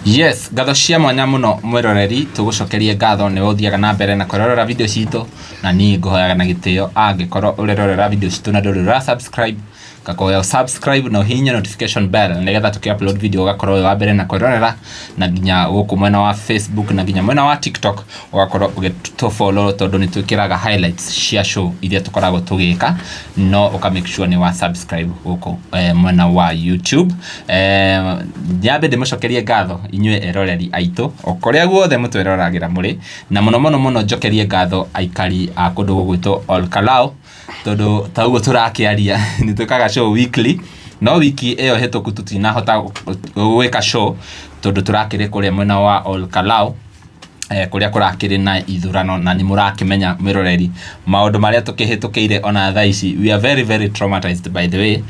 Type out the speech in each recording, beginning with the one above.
Yes, ngatho cia mwanya muno mwiroreri, tugucokerie ngatho niwe uthiaga na mbere na kwirorera video citũ, na niĩ ngũhoyaga na gĩtĩo angĩkorwo ũrerorera video citũ na ndũrĩ ũra subscribe, ngakũhoya subscribe na ũhihinye notification bell nĩgetha tũkĩ upload video ũgakorwo wĩ wa mbere na kwĩrorera, na nginya gũkũ mwena wa Facebook na nginya mwena wa TikTok ũgakorwo ũgĩtũ follow tondũ nĩ twĩkĩraga highlights cia show iria tũkoragwo tũgĩka, no ũka make sure nĩ wa subscribe gũkũ mwena wa YouTube. Nyambe ndĩmũcokerie ngatho inyuĩ eroreri aitũ o kũrĩa guothe mũtwĩroragĩra mũrĩ, na mũno mũno mũno njokerie ngatho aikari a kũndũ gũgwĩtwo Ol Kalou, tondũ ta ũguo tũrakĩaria nĩ twĩkaga show weekly, no wiki ĩyo hĩtũku tũtinahota gwĩka show tondũ tũrakĩrĩ kũrĩa mwena wa Ol Kalou, kũrĩa kũrakĩrĩ na ithurano, na nĩ mũrakĩmenya mwĩroreri maũndũ marĩa tũkĩhĩtũkĩire ona thaa ici. We are very very traumatized, by the way,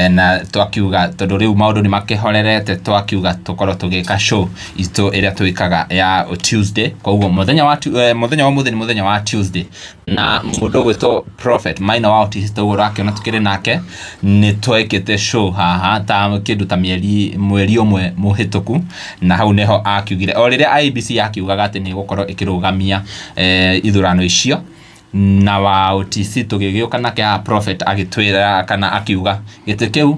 na twakiuga tondũ rĩu maũndũ nĩ makĩhorerete, twakiuga tũkorwo tũgĩka show itũ ĩrĩa twĩkaga ya Tuesday. Koguo mũthenya wa ũmũthĩ nĩ mũthenya wa Tuesday, na mũndũ ũgwĩtwo Prophet Maina wa Autist ũguo ũrakĩona tũkĩrĩ nake, nĩ twekĩte show haha ta kĩndũ ta mĩeri mweri ũmwe mũhĩtũku, na hau nĩho akiugire o rĩrĩa IEBC yakiugaga atĩ nĩ ĩgũkorwo ĩkĩrũgamia ithurano icio, na wa OTC tũgĩgĩũka nake haha Prophet agĩtwĩra kana akiuga gĩtĩ kĩu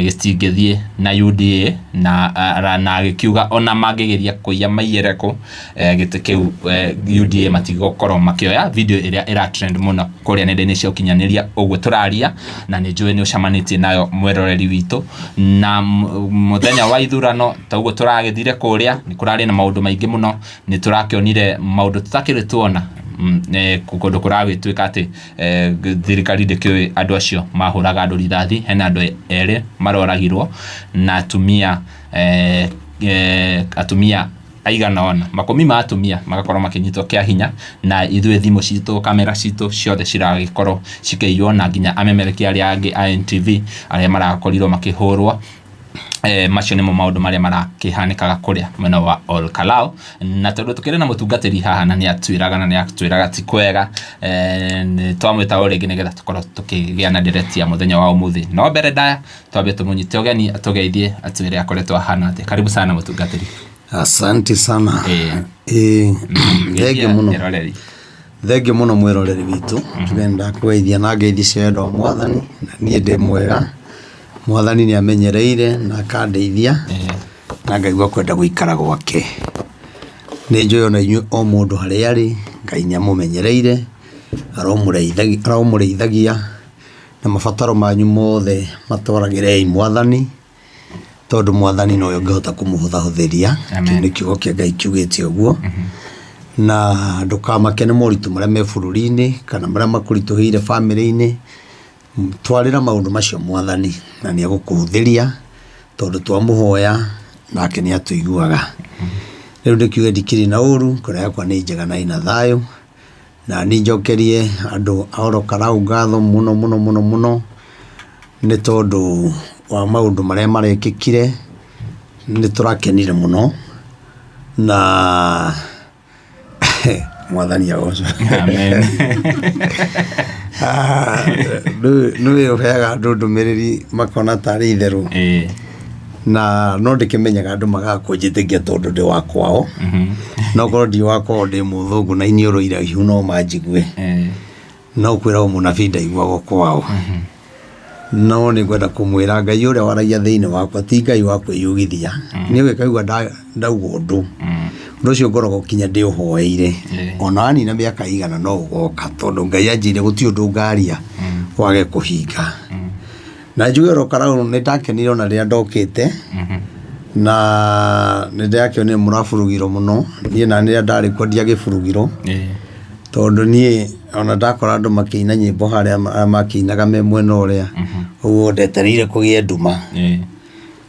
gĩtingĩthiĩ na UDA, na agĩkiuga ona mangĩgeria kũiya maiyĩre kũ, gĩtĩ kĩu UDA matigũkorwo makĩoya. Video ĩrĩa ĩra trend mũno kũrĩa nenda-inĩ cia ũkinyanĩria ũguo tũraria, na nĩ njũĩ nĩ ũcemanĩtie nayo mwĩroreri witũ. Na mũthenya wa ithurano ta ũguo tũragĩthire kũrĩa, nĩ kũrarĩ na maũndũ maingĩ mũno, nĩ tũrakĩonire maũndũ tũtakĩrĩ tuona kũndũ kũragĩtuĩka atĩ thirikari ndĩkĩũĩ andũ acio mahũraga andũ rithathi. Hena andũ erĩ maroragirwo na atumia aigana ũna, makũmi ma atumia magakorwo makĩnyitwo kĩa hinya, na ithuĩ thimũ citũ, kamera citũ ciothe ciragĩkorwo cikĩiywo, na nginya amemerekia arĩa angĩ a NTV arĩa marakorirwo makĩhũrwo. Macio nĩmo maũndũ marĩa marakĩhanĩkaga kũrĩa mwena wa Ol Kalou, na tondũ tũkĩrĩ na mũtungatĩri haha na nĩ atwĩraga na nĩ atwĩraga ti kwega, nĩ twamwĩta o rĩngĩ nĩgetha tũkorwo tũkĩgĩa na ndereti ya mũthenya wa ũmũthĩ. No mbere ndaya twambe tũmũnyite ũgeni atũgeithie, atwĩre akoretwo ahana atĩa. Karibu sana mũtungatĩri. Asante sana. Thengiũ mũno. Eroreri. Thengiũ mũno mwĩroreri witũ. Tuge ndakũgeithia na ngeithi cia wendo wa Mwathani, na niĩ ndĩ mwega. Mwathani nĩ amenyereire na akandeithia na ngaigua kwenda gũikara gwake. Nĩ njũĩ ona inyuĩ o mũndũ harĩa arĩ, Ngai nĩ amũmenyereire, aromũrĩithagia na mabataro manyu mothe matwaragĩrei Mwathani, tondũ Mwathani nowe ũngĩhota kũmũhũthahũthĩria. Kĩu nĩ kiugo kĩa Ngai kiugĩte ũguo. Na ndũkamake nĩ moritũ marĩa me bũrũri-inĩ kana marĩa makũritũhĩire bamĩrĩ-inĩ, twarĩra maũndũ macio Mwathani na nĩ egũkũhũthĩria, tondũ twamũhoya nake nĩ atũiguaga. Rĩu ndĩkiuge ndikĩrĩ na ũru, ngoro yakwa nĩ njega na ĩna thayũ, na niĩ njokerie andũ a Ol Kalou ngatho mũno mũno mũno mũno, nĩ tondũ wa maũndũ marĩa marekĩkire, nĩ tũrakenire mũno na Mwathani agocwo. Amen. Nĩwe ũheaga andũ ndũmĩrĩri makona tarĩ itherũ, na no ndĩkĩmenyaga andũ magaga kũnjĩtĩkia tondũ ndĩ wa kwao, no korwo ndi wa kwao ndĩ mũthũngũ na iniũrũ iraihu no manjigue, no kwĩragwo mũnabii ndaiguagwo kwao. No nĩ ngwenda kũmwĩra Ngai ũrĩa waragia thĩinĩ wakwa ti Ngai wa kwĩyugithia. Niĩ ũgĩkaigua ndauga ũndũ, ũndũ ũcio ngoragwo kinya ndĩũhoeire, ona wanina mĩaka igana no ũgoka, tondũ Ngai anjĩrire gũtirĩ ũndũ ngaria wage kũhinga. Na njuge Ol Kalou nĩ ndakenire ona rĩrĩa ndokĩte, na nĩ ndĩrakĩonire mũraburugirwo mũno. Niĩ na rĩrĩa ndarĩ kuo ndiagĩburugirwo, tondũ niĩ ona ndakora andũ makĩina nyĩmbo harĩa makĩinaga me mwena ũrĩa, ũguo ndetereire kũgĩe nduma.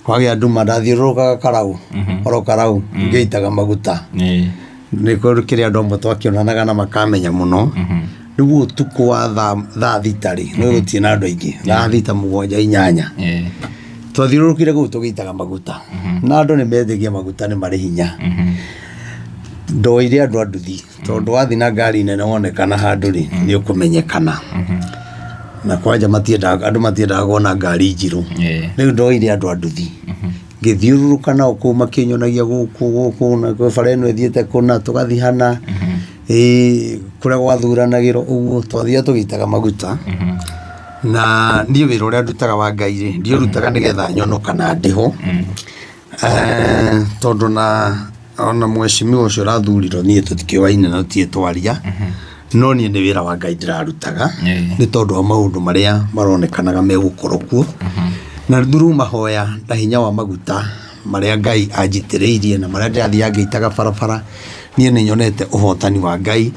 Kwagĩa nduma ndathiũrũrũkaga Karau, Ol Kalou, ngĩitaga maguta. Nĩ kũrĩ andũ amwe twakĩonanaga na makamenya mũno. Rĩu ũtukũ wa thaa 6 rĩ, nĩ gũtirĩ na andũ aingĩ, thaa 6, 7, 8. Twathiũrũrũkire kũu tũgĩitaga maguta, na andũ nĩ metĩkia maguta nĩ marĩ hinya. Ndoire andũ a nduthi, tondũ wathiĩ na ngari nene wonekana handũ rĩ, nĩ ũkũmenyekana. Na kwanja matiendaga, andũ matiendaga kuona ngari njirũ. Rĩu ndoire andũ a nduthi. Ngĩthiũrũrũka nao kũu makĩnyonagia gũkũ gũkũ na kwĩ bara ĩno ĩthiĩte kũna tũgathiĩ hana ĩĩ kũrĩa gwathuranagĩrwo ũguo twathiaga tũgĩitaga maguta. Na niĩ wĩra ũrĩa ndutaga wa Ngai rĩ, ndiũrutaga nĩgetha nyonwo kana ndĩhwo. Tondũ na ona mheshimiwa ũcio ũrathurirwo niĩ tũtikĩũaine na tũtirĩ twaria, no niĩ nĩ wĩra wa Ngai ndĩrarutaga nĩ tondũ wa maũndũ marĩa maronekanaga megũkorwo kuo. Na through mahoya na hinya wa maguta marĩa Ngai anjitĩrĩirie na marĩa ndĩrathiaga ngĩitaga barabara, niĩ nĩ nyonete ũhotani wa Ngai.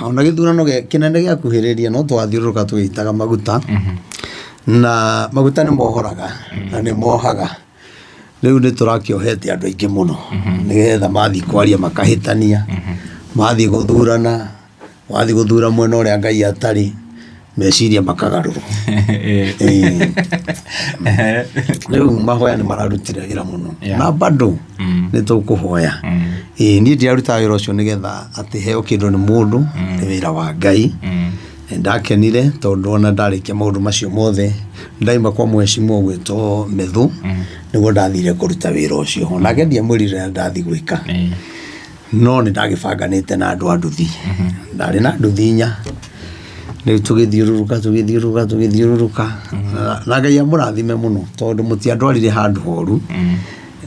Ona gĩthurano kĩnene gĩakuhĩrĩria no twathiũrũrũka tũgĩitaga maguta, na maguta nĩ mohoraga na nĩ mohaga. Rĩu nĩ tũrakĩohete andũ aingĩ mũno nĩgetha mathiĩ kwaria makahĩtania, mathiĩ gũthurana, wathiĩ gũthura mwena ũrĩa Ngai atarĩ, meciria makagarũrwo. Ĩĩ. Rĩu mahoya nĩ mararutire wĩra mũno na bado nĩ tũkũhoya. Ĩĩ niĩ ndirarutaga wĩra ũcio nĩgetha atĩ heo kĩndũ nĩ mũndũ, nĩ wĩra wa Ngai. Nĩ ndakenire tondũ ona ndarĩkia maũndũ macio mothe ndaima kwa mheshimiwa ũgwĩtwo Methu nĩguo ndathire kũruta wĩra ũcio. Onake ndiamwĩrire ũrĩa ndathiĩ gwĩka. No nĩ ndagĩbanganĩte na andũ a nduthi. Ndarĩ na nduthi inya. Rĩu tũgĩthiũrũrũka tũgĩthiũrũrũka tũgĩthiũrũrũka na Ngai amũrathime mũno tondũ mũtiandwarire handũ horu.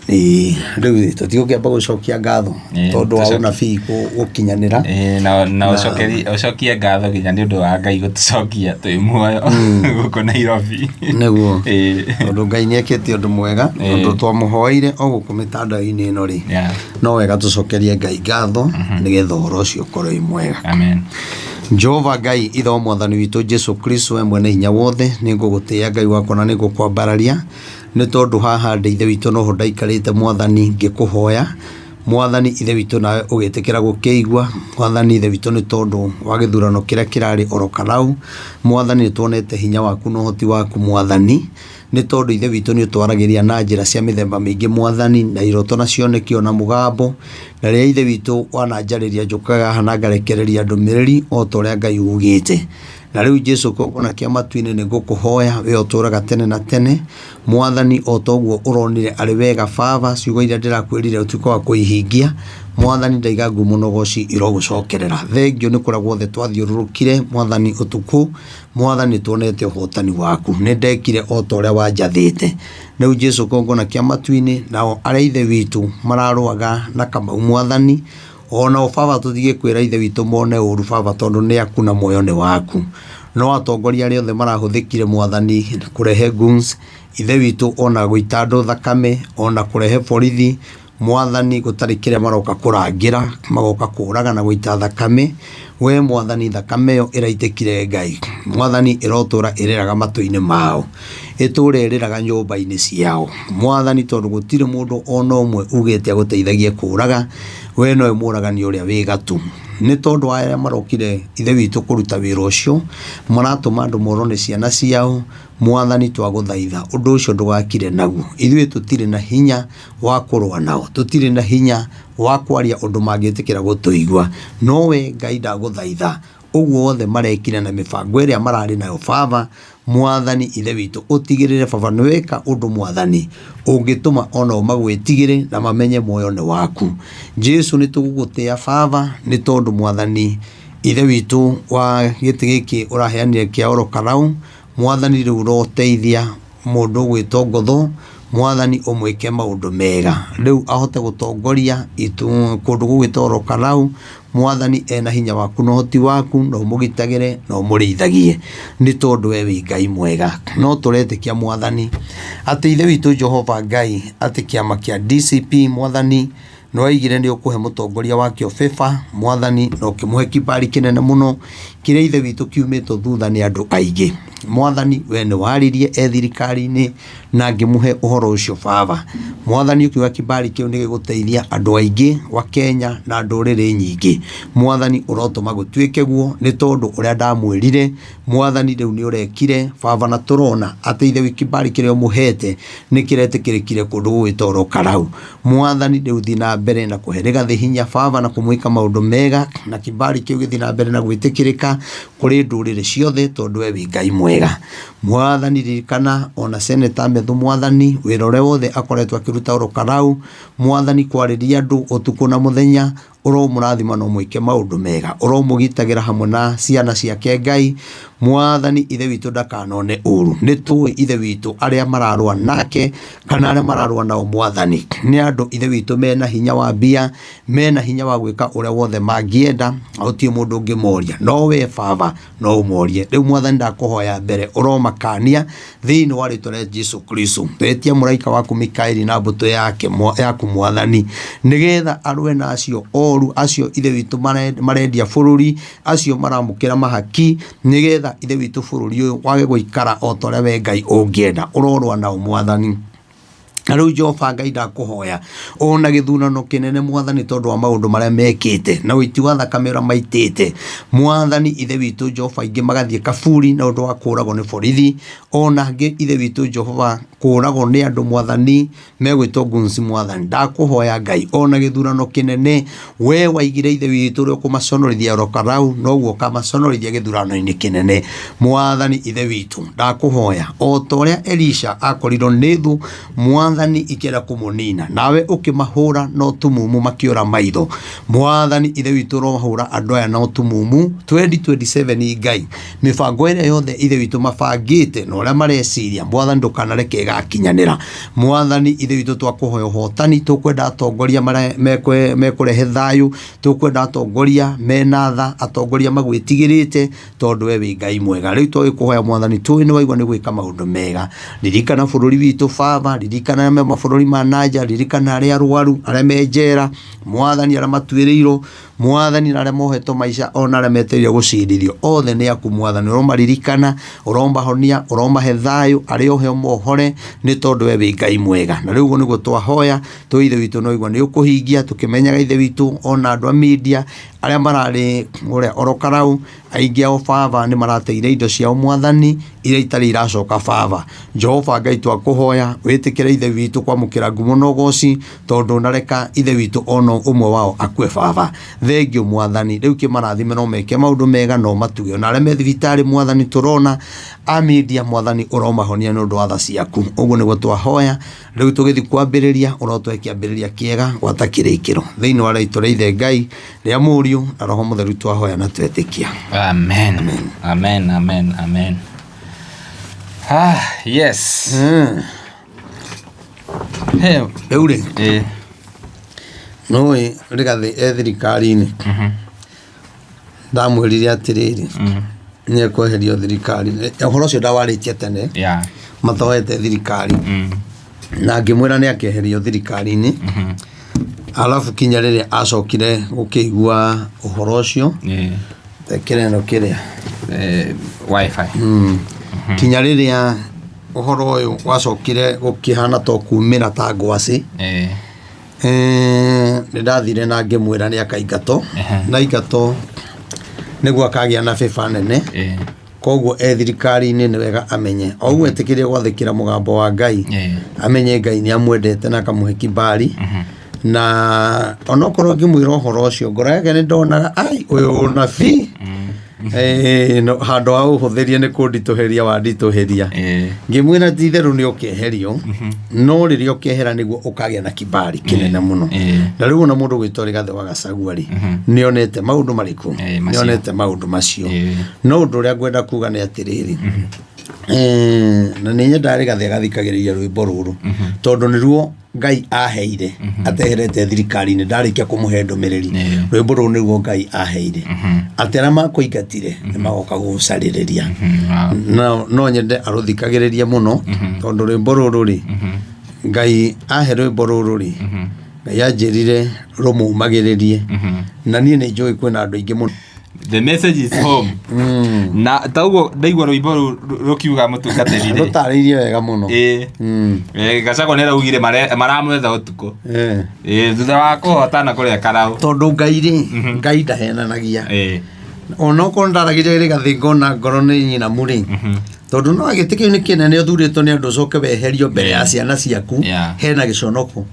Ĩĩ, rĩu tũtigũkĩamba gũcokia ngatho tondũ wa ũnabii gũkinyanĩra. Ĩĩ, na ũcokie ngatho nginya nĩ ũndũ wa Ngai gũtũcokia twĩ muoyo gũkũ Nairobi. Nĩguo. Tondũ Ngai nĩ ekĩte ũndũ mwega, tondũ twamũhoeire o gũkũ mĩtandao-inĩ ĩno rĩ, no wega tũcokerie Ngai ngatho nĩgetha ũhoro ũcio ũkorwo wĩ mwega. Amen. Jehova Ngai ithe wa mwathani witũ Jesu Kristo we mwene hinya wothe nĩ ngũgũtĩĩa Ngai wakwa na nĩ ngũkwambararia nĩ tondũ haha ndĩ ithe witũ noho ndaikarĩte mwathani ngĩkũhoya mwathani ithe witũ nawe ũgĩtĩkĩra gũkĩigua mwathani ithe witũ nĩ tondũ wa gĩthurano kĩrĩa kĩrarĩ oro karau mwathani nĩ tuonete hinya waku na ũhoti waku mwathani nĩ tondũ ithe witũ nĩ ũtwaragĩria na njĩra cia mĩthemba mĩingĩ mwathani na iroto na cioneki ona mũgambo na rĩrĩa ithe witũ wananjarĩria njũkaga haha na ngarekereria ndũmĩrĩri o ta ũrĩa Ngai ugĩte. Na rĩu Jesu kĩgongona kĩa matu-inĩ nĩ ngũkũhoya we ũtũraga tene na tene mwathani o ta ũguo ũronire arĩ wega baba ciugo iria ndĩrakwĩrire ũtuĩke wa kũihingia mwathani ndaiga ngumo na ũgoci irogũcokerera. Thengiũ nĩ kũrĩa guothe twathiũrũrũkire mwathani ũtukũ mwathani nĩ tuonete ũhotani waku nĩ ndekire o ta ũrĩa wanjathĩte. Rĩu Jesu kĩgongona kĩa matu-inĩ nao arĩa ithe witũ mararũaga na Kamau mwathani onao baba tũtigĩkwĩra ithe witũ mone ũru baba tondũ nĩ aku na muoyo nĩ waku. No atongoria arĩa othe marahũthĩkire mwathani kũrehe goons ithe witũ ona gũita andũ thakame ona kũrehe borithi mwathani gũtarĩ kĩrĩa maroka kũrangĩra magoka kũraga na gũita thakame we mwathani thakame ĩyo ĩraitĩkire Ngai mwathani ĩrotũra ĩrĩraga matũ-inĩ mao ĩtũre ĩrĩraga nyũmba-inĩ ciao mwathani tondũ gũtirĩ mũndũ ona ũmwe ugĩte agũteithagie kũraga we nowe mũragani ũrĩa wĩ gatũ nĩ tondũ wa arĩa marokire ithe witũ kũruta wĩra ũcio maratũma andũ morwo nĩ ciana ciao mwathani twagũthaitha ũndũ ũcio ndũgakire naguo ithuĩ tũtirĩ na hinya wa kũrũa nao tũtirĩ na hinya wa kwaria ũndũ mangĩtĩkĩra gũtũigua no we Ngai ndagũthaitha ũguo wothe marekire na mĩbango ĩrĩa mararĩ nayo baba mwathani ithe witũ ũtigĩrĩre baba nĩ weka ũndũ mwathani ũngĩtũma onao magwĩtigĩre na mamenye muoyo nĩ waku. Jesu nĩ tũgũgũtĩa baba nĩ tondũ mwathani ithe witũ wa gĩtĩ gĩkĩ ũraheanire kĩa oro karau mwathani rĩu ũroteithia mũndũ ũgwĩtwo Ngotho mwathani ũmwĩke maũndũ mega rĩu ahote gũtongoria kũndũ gũgwĩtwo oro karau mwathani ena hinya waku na ũhoti waku na ũmũgitagĩre na ũmũrĩithagie nĩ tondũ we wĩ Ngai mwega. No tũretĩkia mwathani atĩ ithe witũ Jehova Ngai atĩ kĩama kĩa DCP mwathani nĩ waigire nĩ ũkũhe mũtongoria wakĩo favor mwathani na ũkĩmũhe kibali kĩnene mũno kĩrĩa ithe witũ kiumĩtwo thutha nĩ andũ aingĩ. Mwathani we nĩ waririe e thirikari-inĩ na ngĩmũhe ũhoro ũcio baba. Mwathani ũkiuga kibali kĩu nĩ gĩgũteithia andũ aingĩ wa Kenya na ndũrĩrĩ nyingĩ. Mwathani ũrotũma gũtuĩke guo nĩ tondũ ũrĩa ndamwĩrire mwathani rĩu nĩ ũrekire baba na tũrona atĩ ithe wĩ kibali kĩrĩa ũmũhete nĩ kĩretĩkĩrĩkire kũndũ gũgwĩtwo Oro Karau. Mwathani rĩu thiĩ na mbere na kũhe Rigathĩ hinya baba na kũmwĩka maũndũ mega na kibali kĩu gĩthiĩ na mbere na gwĩtĩkĩrĩka kũrĩ ndũrĩrĩ ciothe tondũ we wĩ Ngai mwega. Mwathani ririkana ona Seneta Methu mwathani wĩra ũrĩa wothe akoretwo akĩruta Orokarau mwathani kwarĩria andũ ũtukũ na mũthenya ũromũrathima na ũmwĩke maũndũ mega ũromũgitagĩra hamwe na ciana ciake Ngai mwathani ithe witũ ndakanone ũru. Nĩ tũĩ ithe witũ arĩa mararũa nake kana arĩa mararũa nao mwathani nĩ andũ ithe witũ mena hinya wa mbia, mena hinya wa gwĩka ũrĩa wothe mangĩenda, gũtirĩ mũndũ ũngĩmoria no we baba no ũmorie. Rĩu mwathani ndakũhoya mbere ũromakania thĩinĩ wa rĩtwa rĩa Jesu Kristo. Wetia mũraika waku Mikaeli na mbũtũ yake yaku mwathani nĩgetha arũe na acio oru, acio ithe witũ marendia bũrũri, acio maramũkĩra mahaki, nĩgetha ithe witũ bũrũri ũyũ wage gũikara o ta ũrĩa we Ngai ũngĩenda. Ũrorũa nao mwathani. Na rĩu Jehova Ngai ndakũhoya ona gĩthurano kĩnene mwathani tondũ wa maũndũ marĩa mekĩte na ũiti wa thakame ũrĩa maitĩte mwathani ithe witũ Jehova aingĩ magathiĩ kaburi na ũndũ wa kũragwo nĩ borithi, ona angĩ ithe witũ Jehova kũragwo nĩ andũ mwathani megwĩtwo goons mwathani. Ndakũhoya Ngai ona gĩthurano kĩnene we waigire ithe witũ ũrĩa ũkũmaconorithia Orokarau noguo ũkamaconorithia gĩthurano-inĩ kĩnene mwathani ithe witũ. Ndakũhoya o ta ũrĩa Elisha akorirwo nĩ thũ mwathani ikĩenda kũmũnina nawe ũkĩmahũra na ũtumumu makĩũra maitho mwathani ithe witũ ũrohũra andũ aya na ũtumumu 2027 Ngai mĩbango ĩrĩa yothe ithe witũ mabangĩte na ũrĩa mareciria mwathani ndũkanareke ĩgakinyanĩra mwathani ithe witũ twakũhoya ũhotani. Tũkwenda atongoria mekũrehe thayũ, tũkwenda atongoria mena tha, atongoria magwĩtigĩrĩte tondũ we wĩ Ngai mwega. Rĩu twagĩkũhoya mwathani tũĩ nĩ waigua nĩ gwĩka maũndũ mega. Ririkana bũrũri witũ baba, ririkana arĩa me mabũrũri ma nanja, ririkana arĩa arwaru, arĩa me njera mwathani, arĩa matuĩrĩirwo mwathani, na arĩa mohetwo maica ona arĩa metereire gũcirithio othe nĩ aku mwathani. Ũromaririkana, ũromahonia, ũromahe thayũ, arĩa ohe ũmohore nĩ tondũ we wĩ Ngai mwega. Na rĩu ũguo nĩguo twahoya tũĩ ithe witũ no igua nĩ ũkũhingia, tũkĩmenyaga ithe witũ ona andũ a media arĩa mararĩ kũrĩa Orokarau aingĩ ao baba nĩ marateire indo ciao mwathani iria itarĩ iracoka baba. Jehova Ngai twakũhoya wĩtĩkĩre ithe witũ kwamũkĩra ngumo na ũgoci tondũ ndũnareka ithe witũ ona ũmwe wao akue baba. Thengiũ mwathani, rĩu kĩmarathime no meke maũndũ mega no matuge ona arĩa me thibitarĩ mwathani tũrona a media mwathani ũromahonia nĩ ũndũ wa tha ciaku. Ũguo nĩguo twahoya. Rĩu tũgĩthiĩ kwambĩrĩria ũrotũhe kĩambĩrĩria kĩega gwata kĩrĩkĩro thĩinĩ wa rĩtwa rĩa ithe Ngai rĩa mũriũ na roho mũtheru twahoya na twetĩkia. Amen. Amen. Amen. Amen. Ah, yes. Hey. Rĩu rĩ nũĩ Rigathĩ e thirikari-inĩ ndamwĩrire atĩrĩrĩ nĩ ekweherio thirikari ũhoro ũcio ndawarĩtie tene matoete thirikari na ngĩmwĩra nĩ akeherio thirikari-inĩ alafu kinya rĩrĩa acokire gũkĩigua ũhoro ũcio kĩreno kĩrĩa Wifi. Kinya rĩrĩa ũhoro ũyũ wacokire gũkĩhana ta ũkumĩra ta ngwacĩ nĩ ndathire na ngĩmwĩra nĩ akaingatwo na ingatwo nĩguo akagĩa na bĩba nene koguo e thirikari-inĩ nĩ wega amenye o ũguo etĩkĩrie gwathĩkĩra mũgambo wa Ngai amenye Ngai nĩ amwendete na akamũhe kibali na onokorwo ngĩmwĩra ũhoro ũcio ngoro yake nĩ ndonaga ai ũyũ ũnabii no, handũ ha ũhũthĩrie nĩ kũnditũhĩria wanditũhĩria ngĩmwĩra ti itherũ nĩ ũkeherio no rĩrĩa ũkehera nĩguo ũkagĩa na kibali kĩnene mũno na rĩu ona mũndũ gwĩtwo Rigathĩ wa Gachagua rĩ nĩ onete maũndũ marĩkũ nĩ macio. onete maũndũ macio no ũndũ ũrĩa ngwenda kuga nĩ atĩrĩrĩ na nĩ nyendaga Rigathĩ agathikagĩrĩria rwĩmbo rũrũ tondũ nĩruo Ngai aheire ateherete thirikari-inĩ ndarĩkia kũmũhe ndũmĩrĩri rwĩmbo rũu nĩruo Ngai aheire atĩ arĩa makũingatire nĩ magoka gũgũcarĩrĩria no, no nyende arũthikagĩrĩrie mũno tondũ rwĩmbo rũrũ rĩ Ngai ahe rwĩmbo rũrũ rĩ Ngai anjĩrire rũmũmagĩrĩrie na niĩ nĩ njũĩ kwĩna andũ aingĩ mũno The message is home. Na tauguo ndaigua rwĩmbo rũu rũkiuga mũtungatĩri rĩ. Rũtarĩirie wega mũno. Gachagua nĩ araugire maramwetha ũtukũ. Thutha wa kũhotana kũrĩa Karau. Tondũ Ngai rĩ, Ngai ndahenanagia. Onokorwo ndaragĩria Rigathĩ ngona ngoro nĩ nyinamu rĩ, Tondũ no gĩtĩ kĩu nĩ kĩnene, ũthurĩtwo nĩ andũ, ũcoke weherio mbere ya ciana ciaku, hena gĩconoko.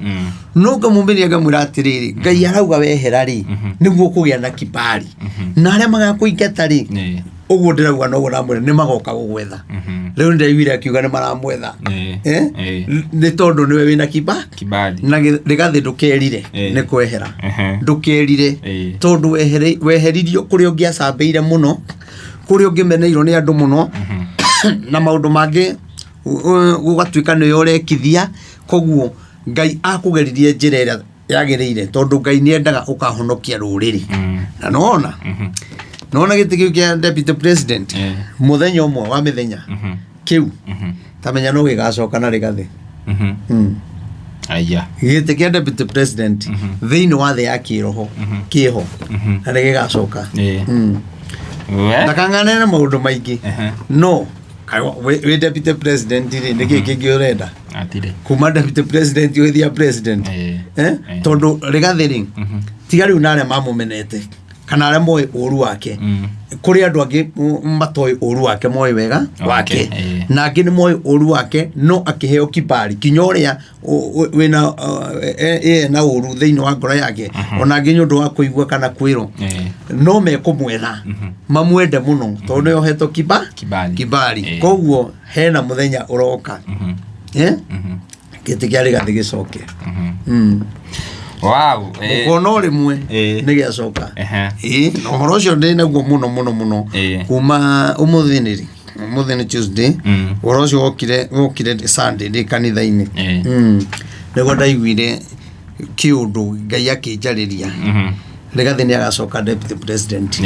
No ngamumĩria, ngamwĩra atĩrĩrĩ, Ngai arauga wehera rĩ, nĩguo kũgĩa na kibali, na arĩa magakũingata rĩ, ũguo ndĩrauga noguo ndamwĩra, nĩ magoka gũgwetha. Rĩu nĩndaiguire akiuga nĩ maramwetha. Eh? Nĩ tondũ nĩwe wĩna kiba Kibali. Na Rĩgathĩ, ndũkerire nĩ kwehera. Ndũkerire, tondũ weheririo kũrĩa ũngĩacambĩire mũno, kũrĩa ũngĩmeneirwo nĩ andũ mũno, na maũndũ mangĩ gũgatuĩka nĩwe ũrekithia. Koguo Ngai akũgeririe njĩra ĩrĩa yagĩrĩire, tondũ Ngai nĩ endaga ũkahonokia rũrĩrĩ. Na nona nona gĩtĩ kĩu kĩa deputy president, mũthenya ũmwe wa mĩthenya kĩu, tamenya no gĩgacoka na Rĩgathĩ. Aya. Gĩtĩ kĩa deputy president thĩinĩ wa thĩ ya kĩroho kĩho, na nĩ gĩgacoka. We. Ndakang'ane na maũndũ maingĩ. No kaĩ wĩ deputy president rĩ, nĩkĩ kĩngĩ ũrenda? Atirĩ. Kuma deputy president ũgĩthia president. Eh? Tondũ Rĩgathĩ rĩ, tiga rĩu na arĩa mamũmenete kana arĩa moĩ ũru wake, kũrĩ andũ angĩ matoĩ ũru wake, moĩ wega wake, na angĩ nĩ moĩ ũru wake, no akĩheo kibali kinya ũrĩa wĩna ena ũru thĩinĩ wa ngoro yake, ona angĩ nĩ ũndũ wa kũigua kana kwĩrwo, no mekũmwetha mamwende mũno tondũ nĩ ohetwo kiba Kibali. Kibali. Koguo hena mũthenya ũroka, eh? Gĩtĩ kĩa Rĩgathĩ gĩcoke. Ũkona o rĩmwe nĩ gĩacoka. Ĩĩ, na ũhoro ũcio ndĩ naguo mũno mũno mũno. Kuma ũmũthĩ nĩ rĩ? Ũmũthĩ nĩ Tuesday. Ũhoro ũcio wokire Sunday ndĩ kanitha-inĩ. Nĩguo ndaiguire kĩũndũ Ngai akĩnjarĩria, Rĩgathĩ nĩ agacoka deputy president.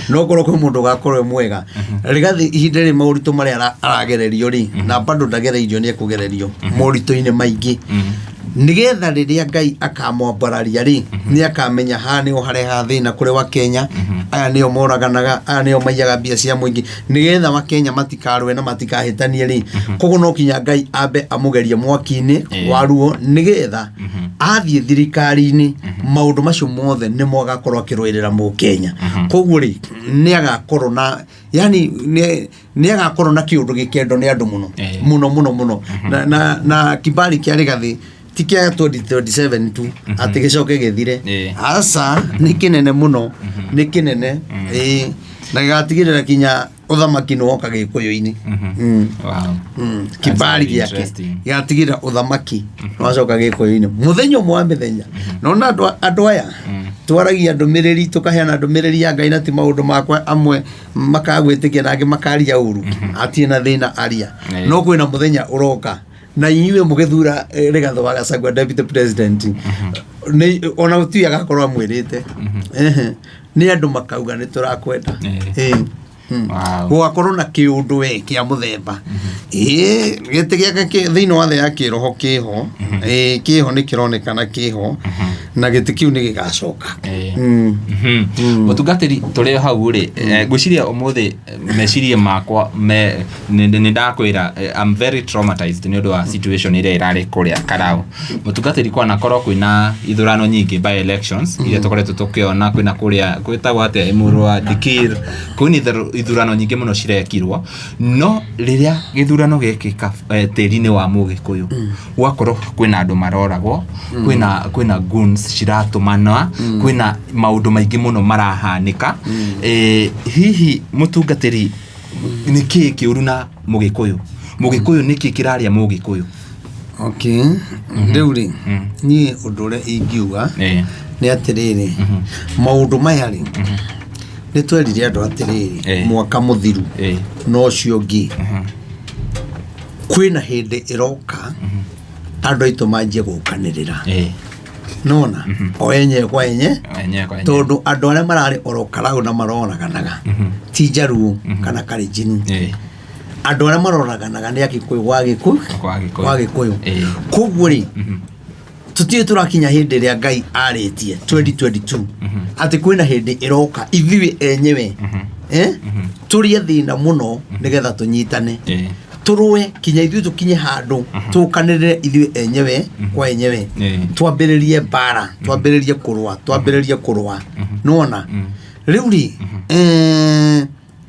No korwo kwĩ mũndũ ũgakorwo e mwega, Rĩgathĩ ihinda rĩrĩ moritũ marĩa aragererio rĩ, na bado ndagereirio, nĩ ekũgererio moritũ-inĩ maingĩ, nĩgetha rĩrĩa Ngai akamwambararia rĩ, nĩ akamenya haha nĩho harehaga thĩna kũrĩ wa Kenya, aya nĩo moraganaga, aya nĩo maiyaga mbia cia mũingĩ, nĩgetha wa Kenya matikarũe na matikahĩtanie rĩ. Koguo no kinya Ngai ambe amũgerie mwaki-inĩ wa ruo, nĩgetha athiĩ thirikari-inĩ maũndũ macio mothe nĩmo agakorwo akĩrũĩrĩra mũkenya. Koguo rĩ, nĩ agakorwo na yani nĩ agakorwo na kĩũndũ gĩkendo nĩ andũ mũno, mũno mũno mũno. Na kibali kĩa Rĩgathĩ ti kĩa 2027 tu atĩ gĩcoke gĩthire. Aca, nĩ kĩnene mũno, nĩ kĩnene, ĩĩ, na gĩgatigĩrĩra kinya ũthamaki nĩ woka gĩkũyũ-inĩ. Kibali That's very gĩake interesting. gĩgatigĩrĩra ũthamaki nĩ wacoka gĩkũyũ-inĩ mũthenya ũmwe wa mĩthenya. Nona andũ aya twaragia ndũmĩrĩri, tũkaheana ndũmĩrĩri ya Ngai, na ti maũndũ makwa, amwe makagwĩtĩkia na angĩ makaria ũru, hatirĩ na thĩna, aria. No kwĩna mũthenya ũroka na inyuĩ mũgĩthura Rigathĩ wa Gachagua deputy president, nĩ ona gũtirĩ agakorwo amwĩrĩte. Ehe. Nĩ andũ makauga nĩ tũrakwenda. Gũgakorwo na kĩũndũ we kĩa mũthemba, ĩĩ, gĩtĩ gĩake thĩinĩ wa thĩ ya kĩroho kĩho, ĩĩ, kĩho, nĩ kĩronekana kĩho, na gĩtĩ kĩu nĩ gĩgacoka. Mũtungatĩri, tũrĩ o hau rĩ, ngwĩciria ũmũthĩ meciria makwa me nĩ ndakwĩra, I'm very traumatized nĩ ũndũ wa situation ĩrĩa ĩrarĩ kũrĩa Karau. Mũtungatĩri, kwanakorwo kwĩna ithurano nyingĩ, by elections iria tũkoretwo tũkĩona, kwĩna kũrĩa gwĩtagwo atĩa, Emurua Dikirr, kwĩna ithurano nyingĩ mũno cirekirwo, no rĩrĩa gĩthurano gĩekĩka tĩri-inĩ wa mũgĩkũyũ, gwakorwo kwĩna andũ maroragwo, kwĩna goons ciratũmana, kwĩna maũndũ maingĩ mũno marahanĩka. Hihi mũtungatĩri, nĩ kĩĩ kĩũru na mũgĩkũyũ? Mũgĩkũyũ, nĩkĩ kĩrarĩa mũgĩkũyũ? Okay, rĩu rĩ, niĩ ũndũ ũrĩa ingiuga nĩ atĩrĩrĩ, maũndũ maya rĩ, nĩ twerire andũ atĩrĩrĩ, mwaka mũthiru na ũcio ũngĩ, kwĩna hĩndĩ ĩroka andũ aitũ manjie gũkanĩrĩra, nona o enyewe kwa enye, Enyewe kwa enyewe. Tondũ andũ arĩa mararĩ oro Karau na maroraganaga ti Njaruo kana Kalenjin. Andũ arĩa maroraganaga nĩ Agĩkũyũ gwa Gĩkũyũ. Kwa Gĩkũyũ. Gwa Gĩkũyũ. Koguo rĩ, tũtirĩ tũrakinya hĩndĩ ĩrĩa Ngai arĩtie 2022 atĩ kwĩna hĩndĩ ĩroka ithuĩ enyewe, eh? Tũrĩe thĩna mũno nĩgetha tũnyitane, tũrũe kinya ithuĩ tũkinye handũ tũkanĩrĩre ithuĩ enyewe kwa enyewe, twambĩrĩrie mbara, twambĩrĩrie kũrũa, twambĩrĩrie kũrũa. Nĩwona rĩu rĩ,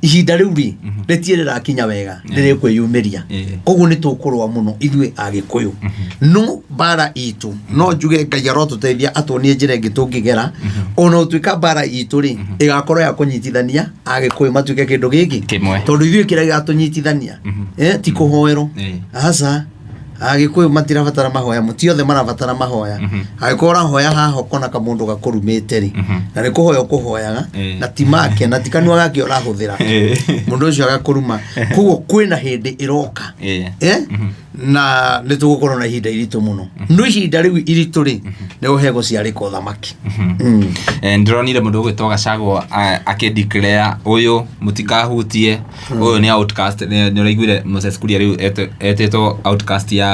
Ihinda rĩu rĩ rĩtirĩ rĩrakinya wega, rĩrĩkwĩyumĩria. Koguo nĩ tũkũrũa mũno ithuĩ Agĩkũyũ, no mbara itũ, no njuge Ngai arotũteithia atuonie njĩra ĩngĩ tũngĩgera, ona ũtuĩka mbara itũ rĩ ĩgakorwo ya kũnyitithania Agĩkũyũ matuĩke kĩndũ gĩkĩ Kĩmwe. Tondũ ithuĩ kĩrĩa gĩgatũnyitithania ti kũhoerwo. Aca, Agĩkũyũ matirabatara mahoya, ti othe marabatara mahoya. Angĩkorwo ũrahoya haha ũkona kamũndũ gakũrumĩte rĩ, na nĩ kũhoya ũkũhoyaga, na ti make na ti kanua gake ũrahũthĩra, mũndũ ũcio agakũruma. Koguo kwĩna hĩndĩ ĩroka na nĩ tũgũkorwo na ihinda iritũ mũno, no ihinda rĩu iritũ rĩ nĩ ũhe gũciarĩka ũthamaki. Ndĩronire mũndũ ũgwĩtwo Gachagua akĩ-declare ũyũ mũtikahutie, ũyũ nĩ outcast. Nĩ ũraiguire Moses Kuria rĩu etĩtwo outcast ya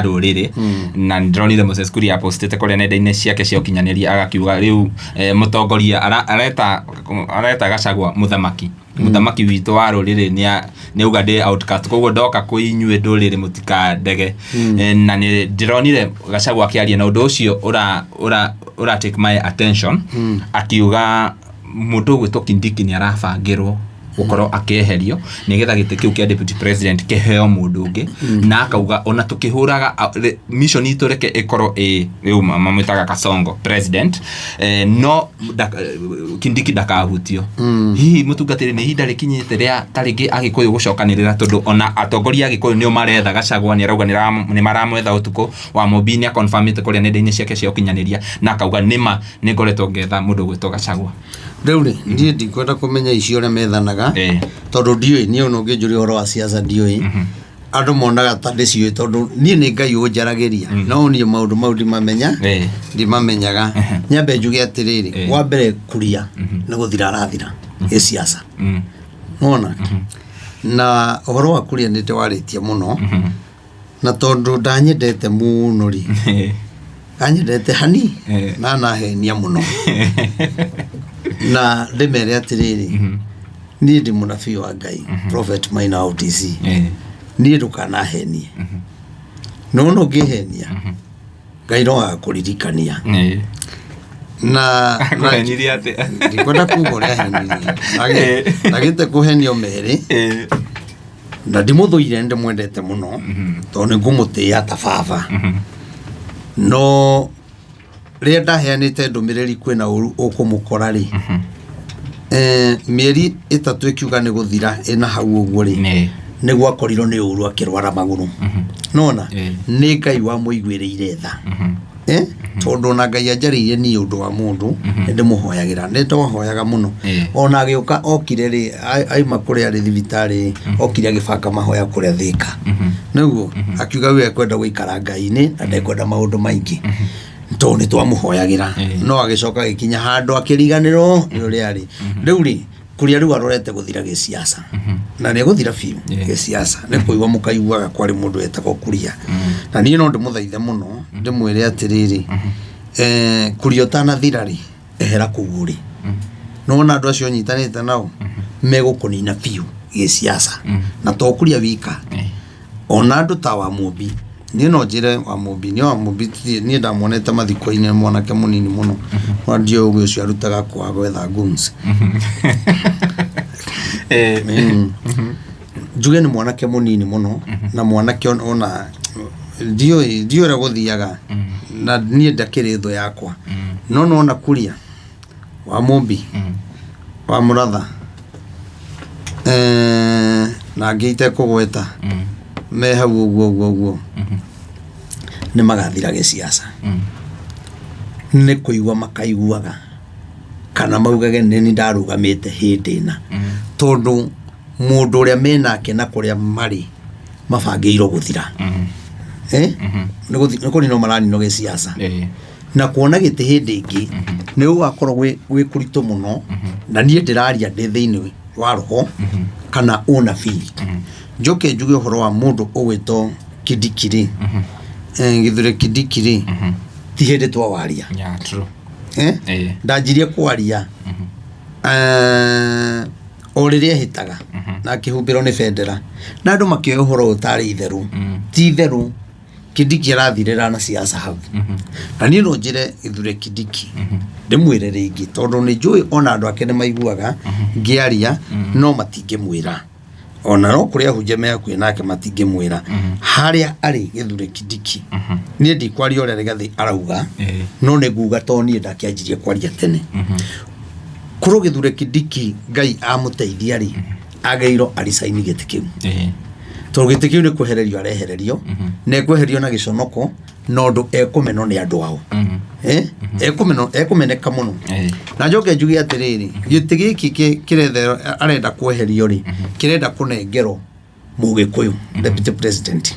rũrĩrĩ, na ndĩronire Moses Kuria apostĩte kũrĩa nenda-inĩ ciake cia ũkinyanĩria agakiuga rĩu mũtongoria areta Gachagua mũthamaki, mũthamaki witũ wa rũrĩrĩ nĩ auga ndĩ outcast, koguo ndoka kwĩ inyuĩ ndũrĩrĩ mũtikandege. Na nĩ ndĩronire Gachagua akĩaria na ũndũ ũcio ũra take my attention, akiuga mũndũ ũgwĩtwo Kindiki nĩ arabangĩrwo gũkorwo akĩeherio nĩgetha gĩtĩ kĩu kĩa deputy president kĩheo mũndũ ũngĩ, na akauga ona tũkĩhũraga mission itũ reke ĩkorwo ĩ rĩu mamwĩtaga Kasongo president, no Kindiki ndakahutio. Hihi mũtungatĩri, nĩ ihinda rĩkinyĩte rĩa ta rĩngĩ Agĩkũyũ gũcokanĩrĩra, tondũ ona atongoria a Agĩkũyũ nĩo maretha Gachagua, nĩ arauga nĩ maramwetha ũtukũ wa Mũmbi, nĩ aconfirmĩte kũrĩa nenda-inĩ ciake cia ũkinyanĩria na akauga nĩma nĩ ngoretwo ngetha mũndũ ũgwĩtwo Gachagua? Rĩu rĩ, niĩ ndikwenda kũmenya icio ũrĩa methanaga, tondũ ndiũĩ. Niĩ ona ũngĩnjũria ũhoro wa siasa ndiũĩ. Andũ monaga ta ndĩciũĩ tondũ niĩ nĩ Ngai ũnjaragĩria, no niĩ maũndũ mau ndimamenya, ndimamenyaga. Nyambe njuge atĩrĩrĩ, wa mbere, Kuria nĩ gũthira arathira gĩciaca. Nona na ũhoro wa Kuria nĩ ndĩwarĩtie mũno, na tondũ ndanyendete mũno rĩ, anyendete hani na nahenia mũno, na ndĩmere atĩrĩrĩ, niĩ ndĩ mũnabii wa Ngai, Prophet Maina wa OTC. Niĩ ndũkanahenie, nona ũngĩhenia Ngai no agakũririkania. Na Akũhenirie atĩa? Ndikwenda kuga ũrĩa ahenirie. Ndagĩte kũhenio merĩ, na ndimũthũire, nĩ ndĩmwendete mũno tondũ nĩ ngũmũtĩĩa ta baba, no rĩrĩa ndaheanĩte ndũmĩrĩri kwĩna ũru ũkũmũkora rĩ, mĩeri 3 ĩkiuga nĩ gũthira ĩna hau ũguo rĩ, nĩ gwakorirwo nĩ ũru, akĩrwara magũrũ. Nona nĩ Ngai wamũiguĩrĩire tha, tondũ ona Ngai anjarĩirie niĩ ũndũ wa mũndũ nĩ ndĩmũhoyagĩra, nĩ twahoyaga mũno. Ona agĩũka okire rĩ, aima kũrĩa arĩ thibitarĩ, okire agĩbanga mahoya kũrĩa Thĩka, nĩguo akiuga we ekwenda gũikara Ngai-inĩ na ndekwenda maũndũ maingĩ, tondũ nĩ twamũhoyagĩra. No agĩcoka agĩkinya handũ akĩriganĩrwo nĩ ũrĩa arĩ rĩu rĩ. Kũrĩa rĩu arorete gũthira gĩciaca, na nĩ gũthira biũ gĩciaca, nĩ kũigua mũkaiguaga kwarĩ mũndũ wetagwo Kuria. Na niĩ no ndĩmũthaithe mũno, ndĩmwĩre atĩrĩrĩ, Kuria ũtanathira rĩ, ehera kũu ũrĩ. Nĩwona andũ acio ũnyitanĩte nao megũkũnina biũ gĩciaca, na to Kuria wika, ona andũ ta wa Mũmbi. Niĩ no njĩre wa Mũmbi, niĩ wa Mũmbi niĩ ndamuonete mathiko-inĩ, mwanake mũnini mũno, no ndiũĩ ũgĩ ũcio arutaga kwa gwetha goons. Njuge nĩ mwanake mũnini mũno, na mwanake ona ndiũĩ ũrĩa gũthiaga, na niĩ ndakĩrĩ thũ yakwa, no nona Kuria, wa Mũmbi, wa Mũratha, na angĩ itekũgweta me hau ũguo ũguo ũguo, nĩ magathira gĩciaca. Nĩ kũigua makaiguaga kana maugage nĩ niĩ ndarũgamĩte hĩndĩ ĩna, tondũ mũndũ ũrĩa menake na kũrĩa marĩ mabangĩirwo gũthira. Nĩ kũninwo maraninwo gĩciaca, na kuona gĩtĩ hĩndĩ ĩngĩ nĩ gũgakorwo gwĩ kũritũ mũno. Na niĩ ndĩraria ndĩ thĩinĩ wa roho kana ũnabii. Njoke njuge ũhoro wa mũndũ ũgwĩtwo Kindiki rĩ, Githure Kindiki rĩ, ti hĩndĩ twawaria. Yeah, true. Ndanjirie kwaria o rĩrĩa ehĩtaga na akĩhumbĩrwo nĩ bendera, na andũ makĩoya ũhoro ũyũ tarĩ itherũ. Ti itherũ. Kindiki arathirĩra na siasa hau. Na niĩ no njĩre Githure Kindiki, ndĩmwĩre rĩngĩ, tondũ nĩ njũĩ ona andũ ake nĩ maiguaga ngĩaria, no matingĩmwĩra. Ona no kũrĩ ahunjia me hakuhĩ nake matingĩmwĩra harĩa arĩ. Githure Kindiki, niĩ ndikwaria ũrĩa Rigathĩ arauga, no nĩ nguga tondũ niĩ ndakĩanjirie kwaria tene. Korwo Githure Kindiki Ngai amũteithia rĩ, agĩrĩirwo aricaini gĩtĩ kĩu, tondũ gĩtĩ kĩu nĩ kwehererio arehererio, na ekweherio na gĩconoko, na ũndũ ekũmenwo nĩ andũ ao. Ekũmenwo, ekũmeneka mũno. Na njoke njuge atĩrĩrĩ, gĩtĩ gĩkĩ kĩretherwo arenda kweherio rĩ, kĩrenda kũnengerwo Mũgĩkũyũ deputy president.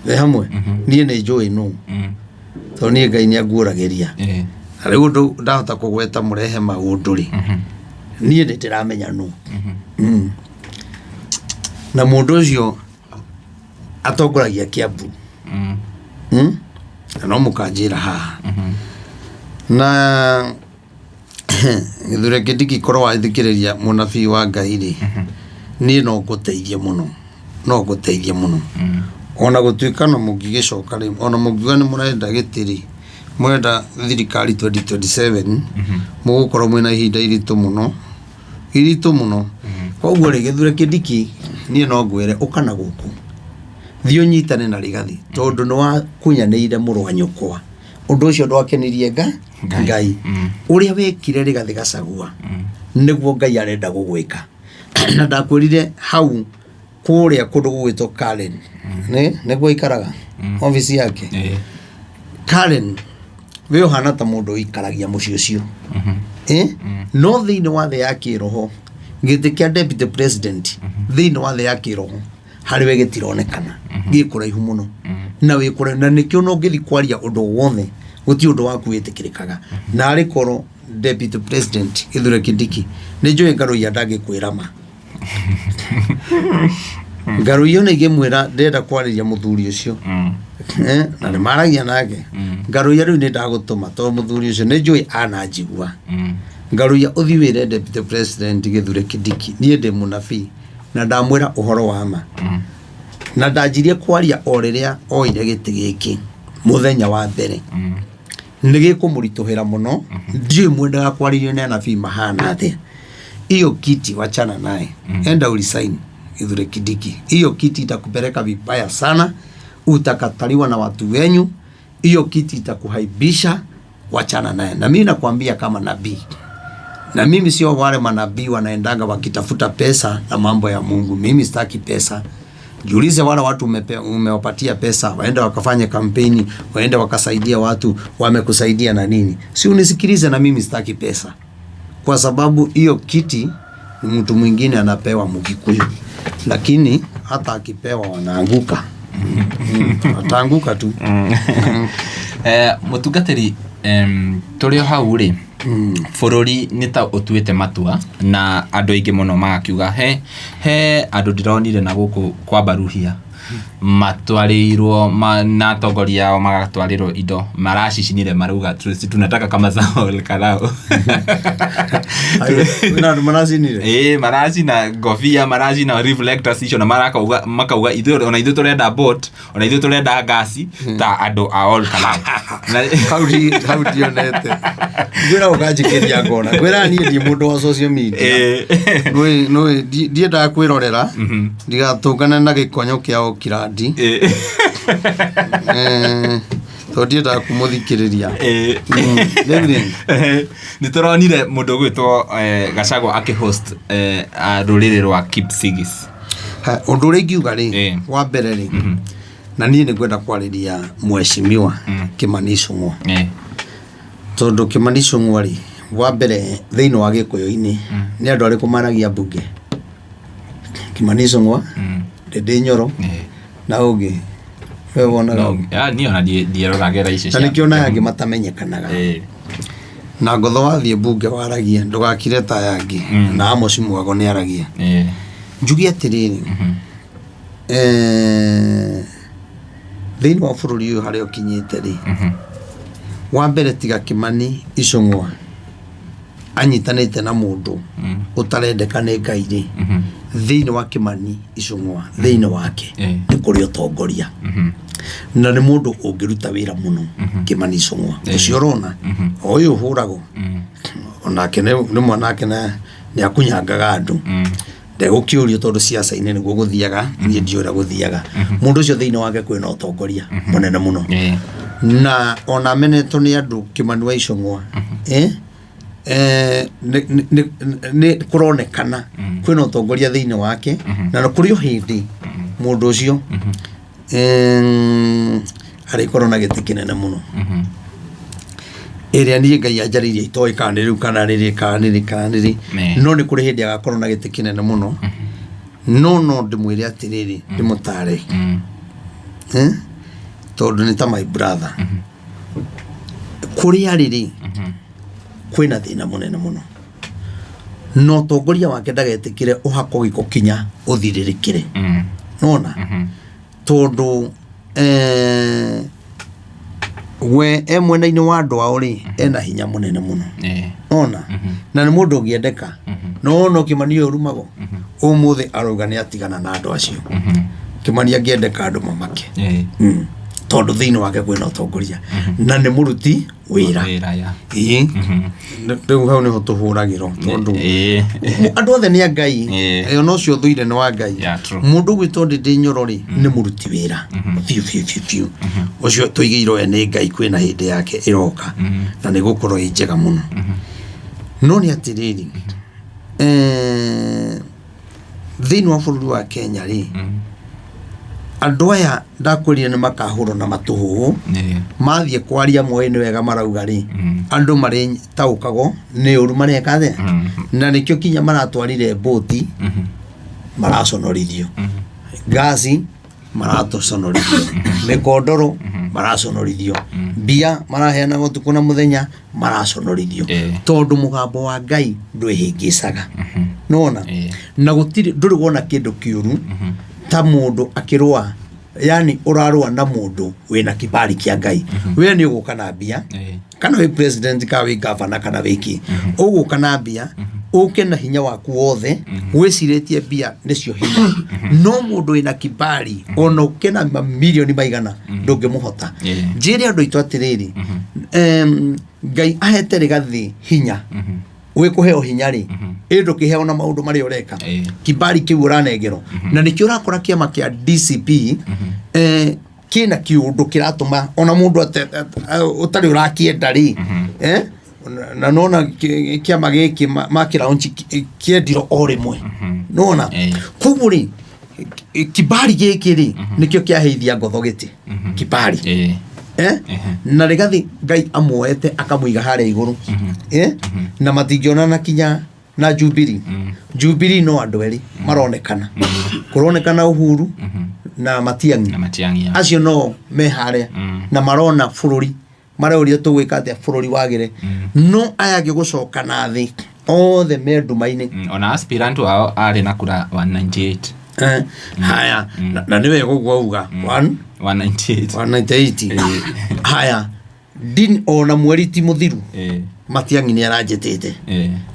Wĩ hamwe niĩ nĩ njũĩ nũ, tondũ niĩ Ngai nĩ anguũragĩria. Na rĩu ũndũ ndahota kũgweta mũrehe maũndũ rĩ, niĩ nĩ ndĩramenya nũ. Na mũndũ ũcio atongoragia Kiambu. Na no mũkanjĩra haha na Gĩthure Kindiki, korwo wathikĩrĩria mũnabii wa Ngai rĩ, niĩ no ngũteithie mũno, no ngũteithie mũno. Ona gũtuĩka no mũngĩgĩcoka rĩ, ona mũngiuga nĩ mũrenda gĩtĩ rĩ, mũrenda thirikari 2027, mũgũkorwo mwĩna ihinda iritũ mũno, iritũ mũno. Koguo rĩ, Gĩthure Kindiki, niĩ no ngwĩre ũka na gũkũ, thiĩ ũnyitane na Rigathi, tondũ nĩ wakunyanĩire mũrũ wa nyũkwa. Ũndũ ũcio ndwakenirie nga Ngai. Ngai. Ũrĩa wekire Rigathi Gachagua nĩguo Ngai arenda gũgwĩka. Na ndakwĩrire hau kũrĩa kũndũ gũgwĩtwo Karen nĩ nĩguo ikaraga ofici yake. Karen, we ũhana ta mũndũ ũikaragia mũciĩ ũcio. No thĩinĩ wa thĩ ya kĩroho, gĩtĩ kĩa deputy president thĩinĩ wa thĩ ya kĩroho harĩ we gĩtironekana, gĩ kũraihu mũno na wĩ kũraihu, na nĩkĩo no ngĩthi kwaria ũndũ o wothe gũtirĩ ũndũ waku wĩtĩkĩrĩkaga. Na arĩ korwo deputy president Kithure Kindiki, nĩ njũĩ Ngarũiya ndangĩkwĩra ma. Ngarũiya ona ingĩmwĩra ndĩrenda kwarĩria mũthuri ũcio, na nĩ maragia nake, Ngarũiya, rĩu nĩ ndagũtũma, tondũ mũthuri ũcio nĩ njũĩ ananjigua. Ngarũiya, ũthiĩ wĩre deputy president Kithure Kindiki niĩ ndĩ mũnabii na ndamwĩra ũhoro wa ma, na ndanjirie kwaria o rĩrĩa oire gĩtĩ gĩkĩ mũthenya wa mbere. Nĩ gĩkũmũritũhĩra mũno. Ndiũĩ mwendaga kwarĩrio nĩ anabii mahana atĩa. Hiyo kiti wachana naye, enda uresign. Kithure Kindiki, hiyo kiti itakupeleka vibaya sana, utakataliwa na watu wenyu. Hiyo kiti itakuhaibisha, wachana naye. Na mimi nakwambia kama nabii, na mimi sio wale manabii wanaendanga wakitafuta pesa na mambo ya Mungu. Mimi sitaki pesa. Jiulize wale watu umewapatia pesa waende wakafanye kampeni, waende wakasaidia watu, wamekusaidia na nini? Si unisikilize, na mimi sitaki pesa, kwa sababu hiyo kiti ni mtu mwingine anapewa, Mkikuyu, lakini hata akipewa wanaanguka. Wataanguka tu. Mũtungatĩri, tũrĩ o hau rĩ, bũrũri nĩ ta ũtuĩte matua na andũ aingĩ mũno magakiuga he andũ ndĩronire na gũkũ kwa Baruhia matwarĩirwo na atongoria ao magatwarĩrwo indo maracicinire, marauga tunataka kama za Ol Kalou. Kwĩna andũ maracinire? Ĩĩ, maracina ngobia, maracina reflectors icio, na makauga ithuĩ ona ithuĩ tũrenda boat, ona ithuĩ tũrenda ngasi ta andũ a Ol Kalou. Hau hau ndionete. Ngwĩra ũkanjĩkĩria ngona ngwĩra niĩ ndiĩ mũndũ wa social media. Nũĩ ndiendaga kwĩrorera ndigatũngane na gĩkonyo kĩa okirandi. Tondũ ndiendaga kũmũthikĩrĩria. Rĩu rĩ, Nĩ tũronire mũndũ ũgwĩtwo Gachagua akĩhost rũrĩrĩ rwa Kipsigis. Ha, ũndũ ũrĩa ingiuga rĩ, wa mbere rĩ, na niĩ nĩ ngwenda kwarĩria mheshimiwa Kimani Ichung'wa, tondũ Kimani Ichung'wa rĩ, wa mbere thĩinĩ wa gĩkũyũ-inĩ nĩ andũ arĩkũ maragia mbunge? Kimani Ichung'wa, Ndĩndĩ Nyoro, na ũngĩ we wonaga? No, niĩ ona ndieroragĩra icio na nĩkĩo na angĩ matamenyekanaga. Na ngotho wathiĩ mbunge waragia, ndũgakire ta yangĩ. Na Amos Mwago nĩ aragia. Njuge atĩrĩrĩ, thĩinĩ wa bũrũri ũyũ harĩa ũkinyĩte rĩ, wa mbere tiga Kimani Ichung'wa anyitanĩte na mũndũ ũtarendeka nĩ Ngai rĩ, thĩinĩ wa Kimani Ichung'wa thĩinĩ wake nĩ kũrĩ ũtongoria. Na nĩ mũndũ ũngĩruta wĩra mũno, Kĩmani Icũng'wa ũcio ũrona, o ũyũ ũhũragwo onake nĩ mwanake na nĩ akunyangaga andũ, ndegũkĩũrio tondũ ciaca-inĩ nĩguo gũthiaga. Niĩ ndiũĩ ũrĩa gũthiaga. Mũndũ ũcio thĩinĩ wake kwĩna ũtongoria mũnene mũno, na ona amenetwo nĩ andũ. Kĩmani wa Icũng'wa, nĩ kũronekana kwĩna ũtongoria thĩinĩ wake, na kũrĩ o hĩndĩ mũndũ ũcio arĩkorwo na gĩtĩ kĩnene mũno, ĩrĩa niĩ Ngai anjarĩirie itoĩ kana nĩ rĩu, kana nĩ rĩ, kana nĩ rĩ, kana nĩ rĩ. No nĩ kũrĩ hĩndĩ agakorwo na gĩtĩ kĩnene mũno. No ndĩmwĩre atĩrĩrĩ, ndĩmũtare, tondũ nĩ ta my brother. Kũrĩa arĩ rĩ, kwĩna thĩna mũnene mũno, na ũtongoria wake ndagetĩkĩre ũhakwo gĩko kinya ũthirĩrĩkĩre. Nona tondũ we e mwena-inĩ wa andũ ao rĩ, ena hinya mũnene mũno. Ona na nĩ mũndũ ũngĩendeka, no ona Kĩmani ũyũ rumagwo ũmũthĩ arauga nĩ atigana na andũ acio. Kĩmani angĩendeka andũ mamake. Tondũ thĩinĩ wake kwĩna ũtongoria na nĩ mũruti wĩra. Wĩra ya. Ĩĩ. Rĩu hau nĩho tũhũragĩrwo tondũ andũ othe nĩ a Ngai. Ona ũcio ũthũire nĩ wa Ngai. Yeah, true. Mũndũ ũgwĩtwo Ndĩndĩ Nyoro rĩ, nĩ mũruti wĩra biũ biũ biũ biũ. Ũcio tũigĩirwo we nĩ Ngai, kwĩna hĩndĩ yake ĩroka na nĩ gũkorwo ĩ njega mũno. No nĩ atĩrĩrĩ, thĩinĩ wa bũrũri wa Kenya rĩ, andũ aya ndakwĩrire nĩ makahũrwo na matũhũhũ. Mathiĩ kwaria moĩ nĩ wega marauga rĩ, andũ marĩ taũkagwo nĩ ũru mareka atĩa, na nĩkĩo kinya maratwarire mbũti, maraconorithio ngasi, maratũconorithio mĩkondoro, maraconorithio mbia maraheanaga ũtukũ na mũthenya, maraconorithio, tondũ mũgambo wa Ngai ndwĩhĩngĩcaga nona. Na gũtirĩ ndũrĩ wona kĩndũ kĩũru ta mũndũ akĩrũa, yani ũrarũa na mũndũ wĩna kibali kĩa Ngai. We nĩ ũgũka na mbia, kana wĩ president, kana wĩ governor, kana wĩ kĩ, ũgũka na mbia, ũke na hinya waku wothe, wĩcirĩtie mbia nĩcio hinya. No mũndũ wĩna kibali, ona ũke na mamirioni maigana, ndũngĩmũhota. Njĩre andũ aitũ atĩrĩrĩ, Ngai ahete Rĩgathĩ hinya, wĩ kũheo hinya rĩ, ĩ ndũkĩheo na maũndũ marĩa ũreka. Kibali kĩu ũranengerwo, na nĩkĩo ũrakora kĩama kĩa DCP kĩna kĩũndũ kĩratũma ona mũndũ ũtarĩ ũrakĩenda rĩ, na nona kĩama gĩkĩ makĩraunchi kĩendirwo o rĩmwe nona. Koguo rĩ, kibali gĩkĩ rĩ, nĩkĩo kĩaheithia ngotho gĩtĩ, kibali. Na Rĩgathi Ngai amuoete akamũiga harĩa igũrũ, na matingĩonana kinya na Jubilee. Jubilee no andũ erĩ maronekana, kũronekana Uhuru na Matiang'i. Na Matiang'i ya. Acio no me harĩa na marona bũrũri, marauria tũgwĩka atĩa bũrũri wagĩre, no aya angĩ gũcoka na thĩ othe me nduma-inĩ. Ona aspirant wao arĩ na kura 198. Haya, na nĩ wega ũguo auga one 198. 198. Haya, ndini ona mweri ti mũthiru, Matiang'i nĩ aranjĩtĩte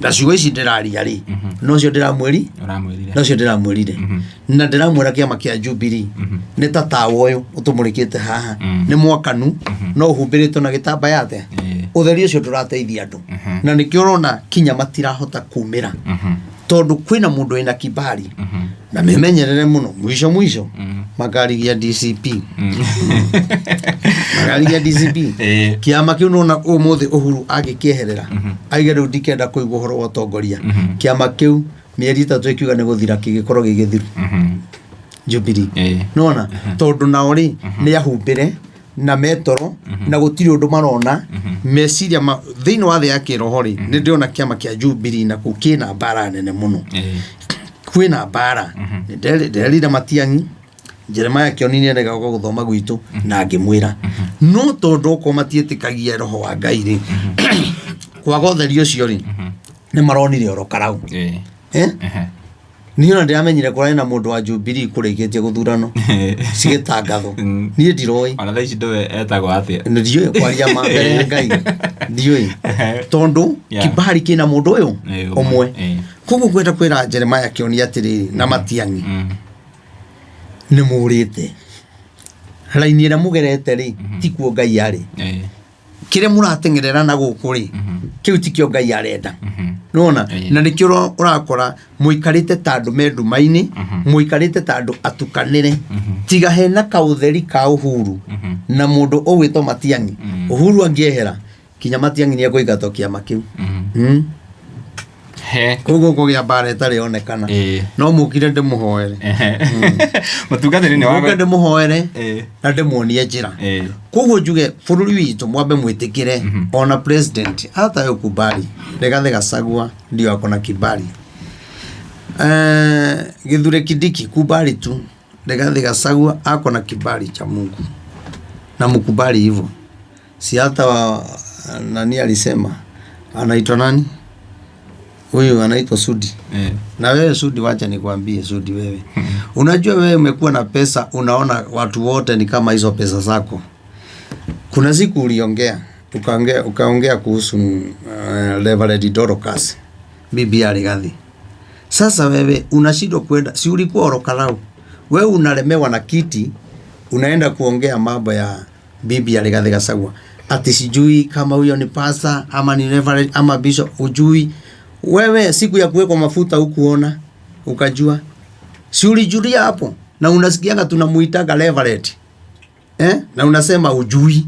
na ciugo ici ndĩraria rĩ, nocio ndĩramwĩri Ũramwĩrire. Nocio ndĩramwĩrire, na ndĩramwĩra kĩama kĩa Jubilee nĩ ta tawa ũyũ ũtũmũrĩkĩte haha, nĩ mwakanu no ũhumbĩrĩtwo na gĩtambaya atĩa. Ũtheri ũcio ndũrateithia andũ, na nĩkĩo ũrona kinya matirahota kumĩra, tondũ kwĩna mũndũ wĩna kibali. Na memenyerere mũno, mwisho mwisho makarigia DCP, makarigia DCP. Kĩama kĩu nona ũmũthĩ Uhuru agĩkĩeherera, aiga rĩu ndikenda kũigua ũhoro wa ũtongoria, kĩama kĩu mĩeri 3 ĩkiuga nĩ gũthira, kĩgĩkorwo gĩ gĩthiru, Jubilee. Nona tondũ nao rĩ, nĩ ahumbĩre na metoro na gũtirĩ ũndũ marona meciria ma thĩinĩ wa thĩ ya kĩroho rĩ. Nĩ ndĩrona kĩama kĩa Jubilee na kũu kĩna mbara nene mũno. Kwĩna mbara. Nderire Matiang'i, Jeremiah Kĩoni nĩ endaga gũka gũthoma gwitũ na ngĩmwĩra, no tondũ okorwo matiĩtĩkagia roho wa Ngai rĩ, kwaga ũtheri ũcio rĩ, nĩ maronire oro karau. Eh? Niĩ ona ndĩramenyire kũrarĩ na mũndũ wa Jubilee kũrĩkĩtie gũthurano cigĩtangathwo. Niĩ ndiroĩ. Ona thaa ici ndũĩ etagwo atĩa. Ndiũĩ, kwaria ma mbere ya Ngai ndiũĩ, tondũ kibali kĩna mũndũ ũyũ ũmwe. Koguo ngwenda kwĩra Jeremiah Kĩoni atĩrĩrĩ na Matiang'i, nĩ mũrĩte. Raini ĩrĩa mũgerete rĩ, tikuo Ngai arĩ. Kĩrĩa mũrateng'erera na gũkũ rĩ, kĩu tikĩo Ngai arenda. Nĩwona? Na nĩkĩo ũrakora mũikarĩte ta andũ me nduma-inĩ, mũikarĩte ta andũ atukanĩre. Tiga hena kaũtheri ka Uhuru na mũndũ ũgwĩtwo Matiang'i. Uhuru angĩehera, kinya Matiang'i nĩ ekũingatwo kĩama kĩu. He. Koguo kũgĩa mbara ĩtarĩ yonekana. No mũkire ndĩmũhoere. Mũtungatĩri nĩ Mũke wa ndĩmũhoere na ndĩmuonie njĩra. Koguo njuge bũrũri witũ mwambe mwĩtĩkĩre ona president hata yo kubali Rigathi Gachagua ndio ako na kibali. Kithure Kindiki kubali tu Rigathi Gachagua ako na kibali cha Mungu na mkubali hivyo. Si hata nani alisema anaitwa nani huyu anaitwa Sudi. Na wewe Sudi, wacha nikwambie Sudi, wewe unajua wewe umekuwa na pesa, unaona watu wote ni kama hizo pesa zako. Kuna siku uliongea ukaongea kuhusu Reverend Dorcas bibi ya Rigathi. Sasa wewe unashindwa kwenda, si ulikuwa Orokarau, wewe unalemewa na kiti, unaenda kuongea mambo ya bibi ya Rigathi Gachagua ati sijui kama huyo ni pastor ama ni reverend ama bishop, ujui wewe. Siku ya kuwekwa mafuta hukuona ukajua, si ulijulia hapo? Na unasikiaga tunamuitaga reverend, na unasema ujui,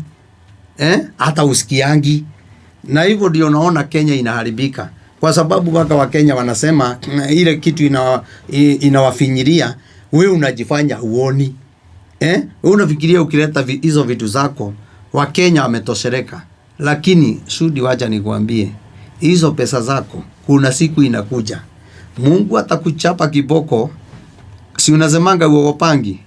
hata usikiangi. Na hivyo ndio naona Kenya inaharibika, kwa sababu waka wa Kenya wanasema ile kitu inawafinyiria, wewe unajifanya huoni. Wewe unafikiria ukileta hizo vitu zako Wakenya wametosheleka. Lakini Sudi, wacha nikwambie, hizo pesa zako kuna siku inakuja Mungu atakuchapa kiboko. Si unasemanga uogopangi?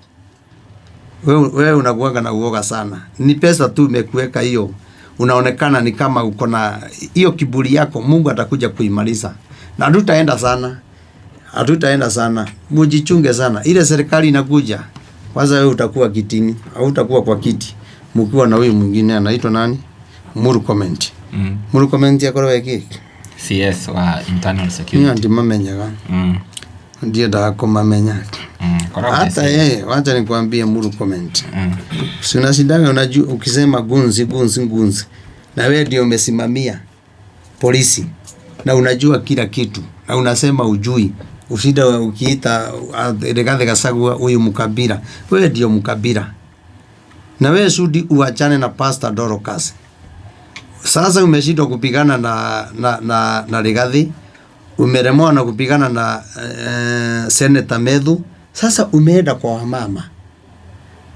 Wewe unakuanga na uoga sana. Ni pesa tu imekuweka hiyo, unaonekana ni kama uko na hiyo kiburi yako. Mungu atakuja kuimaliza. Na hatutaenda sana, hatutaenda sana. Mujichunge sana, ile serikali inakuja. Kwanza wewe utakuwa kitini, au utakuwa kwa kiti mkiwa na huyu mwingine anaitwa nani? Murkomen. Murkomen akorwo eki CS wa internal niyo security. ndimamenyaga. Ndiendaga kumamenya. Koragwo Hata CS. yeye, wacha nikwambie Murkomen. Si unashindaga unajua ukisema gunzi gunzi gunzi, na wewe ndio umesimamia polisi na unajua kila kitu na unasema ujui. Ushinda ukiita Rigathi Gachagua huyu mkabila, wewe ndio mkabila. Na wewe Sudi uachane na Pastor Dorcas. Sasa umeshindwa kupigana na Rigathi, umelemewa na kupigana na Senator Methu. Sasa umeenda kwa wamama.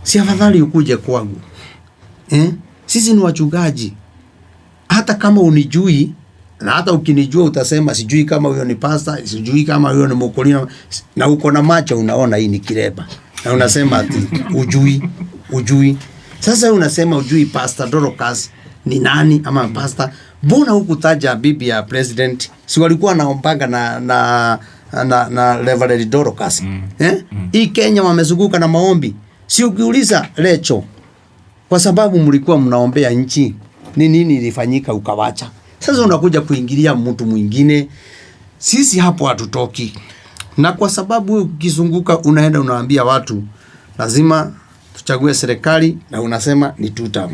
Si afadhali ukuje kwangu? Sisi ni wachungaji. Hata kama unijui, na hata ukinijua utasema sijui kama huyo ni pastor, sijui kama huyo ni mkulima, na uko na macho unaona hii ni kireba. Na unasema ati ujui, ujui. Sasa unasema ujui Pastor Dorcas ni nani ama pastor? Mbona hukutaja bibi ya president? Si walikuwa wanaombanga na Reverend Dorcas. Hii Kenya wamezunguka na maombi. Si ukiuliza Lecho, kwa sababu mlikuwa mnaombea nchi, ni nini ilifanyika ukawacha? Sasa unakuja kuingilia mtu mwingine. Sisi hapo hatutoki. Na kwa sababu ukizunguka unaenda unaambia watu lazima tuchague serikali na unasema ni two term.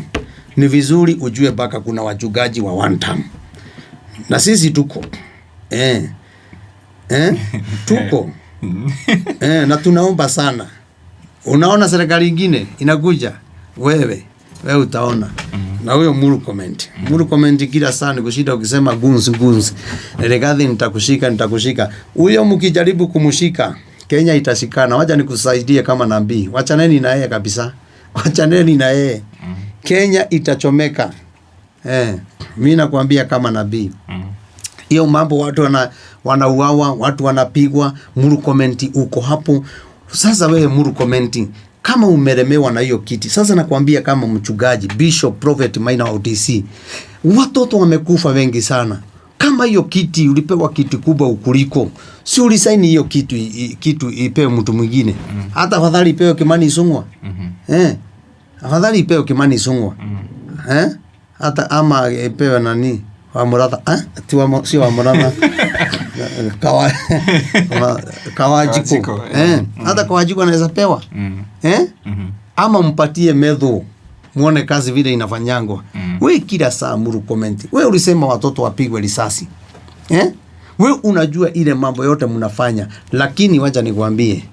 Ni vizuri ujue mpaka kuna wachungaji wa one term. Na sisi tuko. Tuko. Na tunaomba sana. Unaona serikali nyingine inakuja, wewe utaona. Na huyo Murkomen. Murkomen kila saa ni kushinda ukisema gunzi gunzi. Rigathi nitakushika, nitakushika. Huyo mkijaribu kumshika, Kenya itashikana. Wacha nikusaidie kama nabii. Wachaneni na yeye kabisa. Wachaneni na yeye. Kenya itachomeka. Mimi nakwambia kama nabii. Hiyo mambo watu wanauawa, watu wanapigwa, Murkomen uko hapo. Sasa wewe Murkomen, kama umelemewa na hiyo kiti, sasa nakwambia kama mchungaji, Bishop Prophet Maina wa OTC, watoto wamekufa wengi sana. Kama hiyo kiti ulipewa kiti kubwa ukuliko, si ulisaini hiyo kitu ipewe mtu mwingine. Hata afadhali ipewe Kimani Ichung'wah. Afadhali ipewe Kimani Ichung'wah. Hata ama ipewe nani? Wa Muratha. Si wa Muratha. Kawajiko. Kawajiko, Hata Kawajiko anaweza pewa. Ama mpatie medho muone kazi vile inafanyangwa. We kila saa muru comment. We ulisema watoto wapigwe risasi. Eh? We unajua ile mambo yote mnafanya, lakini wacha nikwambie,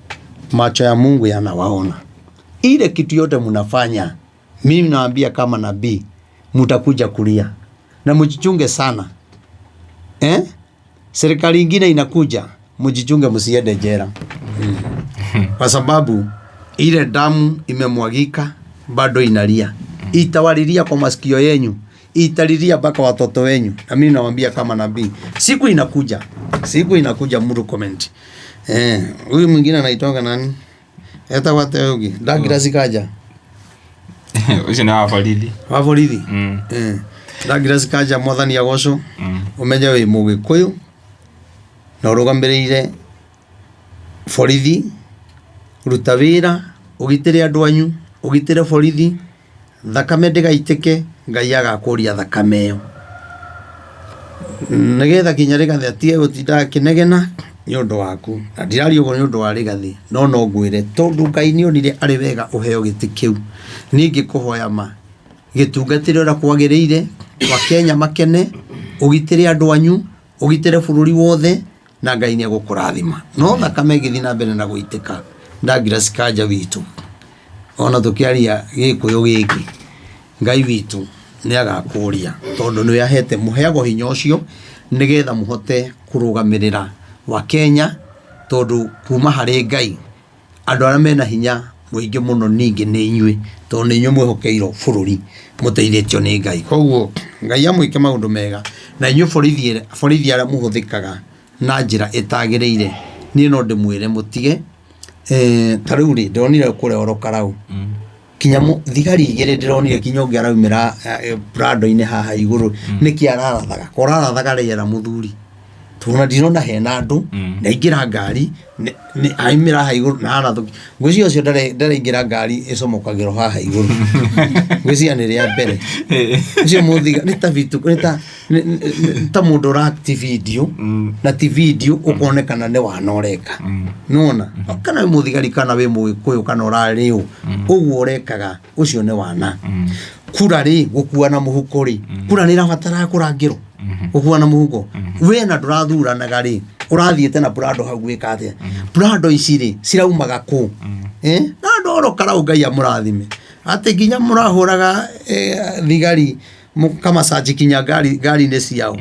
macho ya Mungu yanawaona. Ile kitu yote mnafanya, mimi naambia kama nabii, mtakuja kulia na mjichunge sana eh? Serikali ingine inakuja, mjichunge msiende jela kwa sababu ile damu imemwagika bado inalia, itawalilia kwa masikio yenyu, italilia mpaka watoto wenyu. Na mimi nawaambia kama nabii, siku inakuja, siku inakuja. Muru comment huyu mwingine anaitwanga nani? Etagwo atĩa ũngĩ? Douglas Kanja. Ũcio nĩ wa borithi. Wa borithi. Douglas Kanja, mwathani agocwo. Ũmenye wĩ mũgĩkũyũ na ũrũgamĩrĩire borithi, ruta wĩra ũgitĩre andũ anyu, ũgitĩre borithi, thakame ndĩgaitĩke. Ngai agakũria thakame ĩyo nĩgetha kinya Rigathĩ atige gũtinda akĩnegena nĩ ũndũ waku. Na ndiraria ũguo nĩ ũndũ wa Rigathĩ, no ngwĩre tondũ Ngai nĩ onire arĩ wega ũheo gĩtĩ kĩu, niĩ ngĩkũhoya ma gĩtungatĩre ũrĩa kwagĩrĩire, Wakenya makene, ũgitĩre andũ anyu, ũgitĩre bũrũri wothe, na Ngai nĩ egũkũrathima. No thakame ĩgĩthiĩ na mbere na gũitĩka, Douglas Kanja witũ, ona tũkĩaria gĩkũyũ gĩkĩ, Ngai witũ nĩ agakũria tondũ nĩ ahete mũheagwo hinya ũcio nĩgetha mũhote kũrũgamĩrĩra Wakenya, tondũ kuma harĩ Ngai andũ arĩa mena hinya mũingĩ mũno ningĩ nĩ inyuĩ, tondũ nĩ inyuĩ mwĩhokeirwo bũrũri mũteithĩtio nĩ Ngai. Koguo Ngai amwĩke maũndũ mega. Na inyuĩ borithi, borithi arĩa mũhũthĩkaga na njĩra ĩtagĩrĩire, niĩ no ndĩmwĩre mũtige. Ta rĩu rĩ, ndĩronire kũrĩa oro Karau kinya thigari igĩrĩ, ndĩronire kinya ũngĩ araumĩra prado-inĩ haha igũrũ. Nĩkĩ ararathaga? Korarathaga rĩera mũthuri, tondũ ndirona hena andũ. Na aingĩra ngari aimĩra haha igũrũ na arathũki. Ngwĩciria ũcio ndaraingĩra ngari ĩcomokagĩrwo haha igũrũ, ngwĩciria nĩ rĩa mbere ũcio mũthiga nĩ ta vitu nĩ ta mũndũ ũra act video na ti video ũkonekana nĩ wana ũreka. Nona kana wĩ mũthigari kana wĩ mũgĩkũyũ kana ũrarĩ ũ, ũguo ũrekaga ũcio nĩ wana. Kura rĩ, gũkua na mũhuko rĩ, kura nĩ ĩrabatara kũrangĩrwo? Gũkua na mũhuko we na ndũrathuranaga rĩ, ũrathiĩte na prado hau gwĩka atĩa? Prado ici rĩ, ciraumaga kũ? Na andũ oro Karau, Ngai amũrathime atĩ nginya mũrahũraga thigari mũkamacaji kinya ngari ngari-inĩ ciao.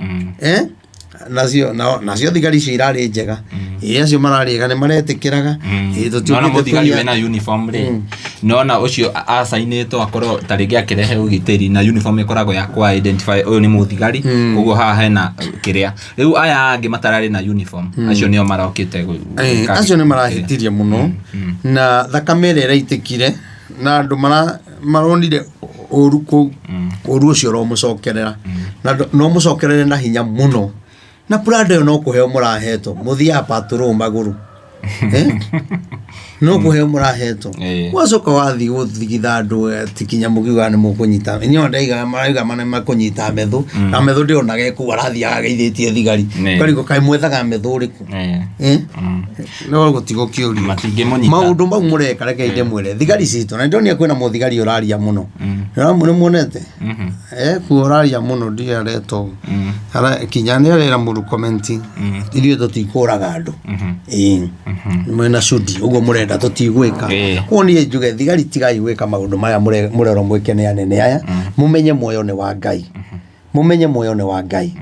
Nacio thigari icio irarĩ njega, ĩ acio mararĩga nĩ maretĩkĩraga. Ĩ, nona tũtiũkĩte mũthigari kũiya. Wĩna uniform rĩ, nona ũcio acainĩtwo akorwo ta rĩngĩ akĩrehe ũgitĩri na uniform ĩkoragwo ya kwa identify ũyũ nĩ mũthigari. Ũguo haha hena kĩrĩa rĩu aya angĩ matararĩ na uniform, acio nĩo marokĩte gwĩka Acio nĩ marahĩtirie mũno na thakame ĩrĩa ĩraitĩkire na andũ maronire ũru kũu, ũru ũcio ũromũcokerera na no mũcokerere na hinya mũno. Na prado ĩyo no kũheo mũrahetwo, mũthiaga patrol magũrũ? No kũheo mũrahetwo. Wacoka wathiĩ gũthigitha andũ ati kinya mũkiuga nĩ mũkũnyita inyuĩ, ndaiga marauga mana makũnyita methu na methu ndĩonaga kũu arathiaga ageithĩtie thigari. Ũkarigwo kaĩ mwethaga methu ũrĩkũ? Eh? No gũtigũkĩũrio. Matingĩmũnyita. Maũndũ mau mũreka, reke ndĩmwĩre, thigari citũ, na ndonire kwĩna mũthigari ũraria mũno. Nĩ muonete? Kuo ũraria mũno, ndiĩ aretwo. Kinya nĩ arera mũru comment ithuĩ tũtikũraga andũ. Ĩĩ, mwĩna cudi ũguo mũrenda tũtigwĩka. Koguo niĩ njuge thigari, tigai gwĩka maũndũ maya mũrerwo mwĩke nĩ anene aya. Mũmenye muoyo nĩ wa Ngai, mũmenye muoyo nĩ wa Ngai,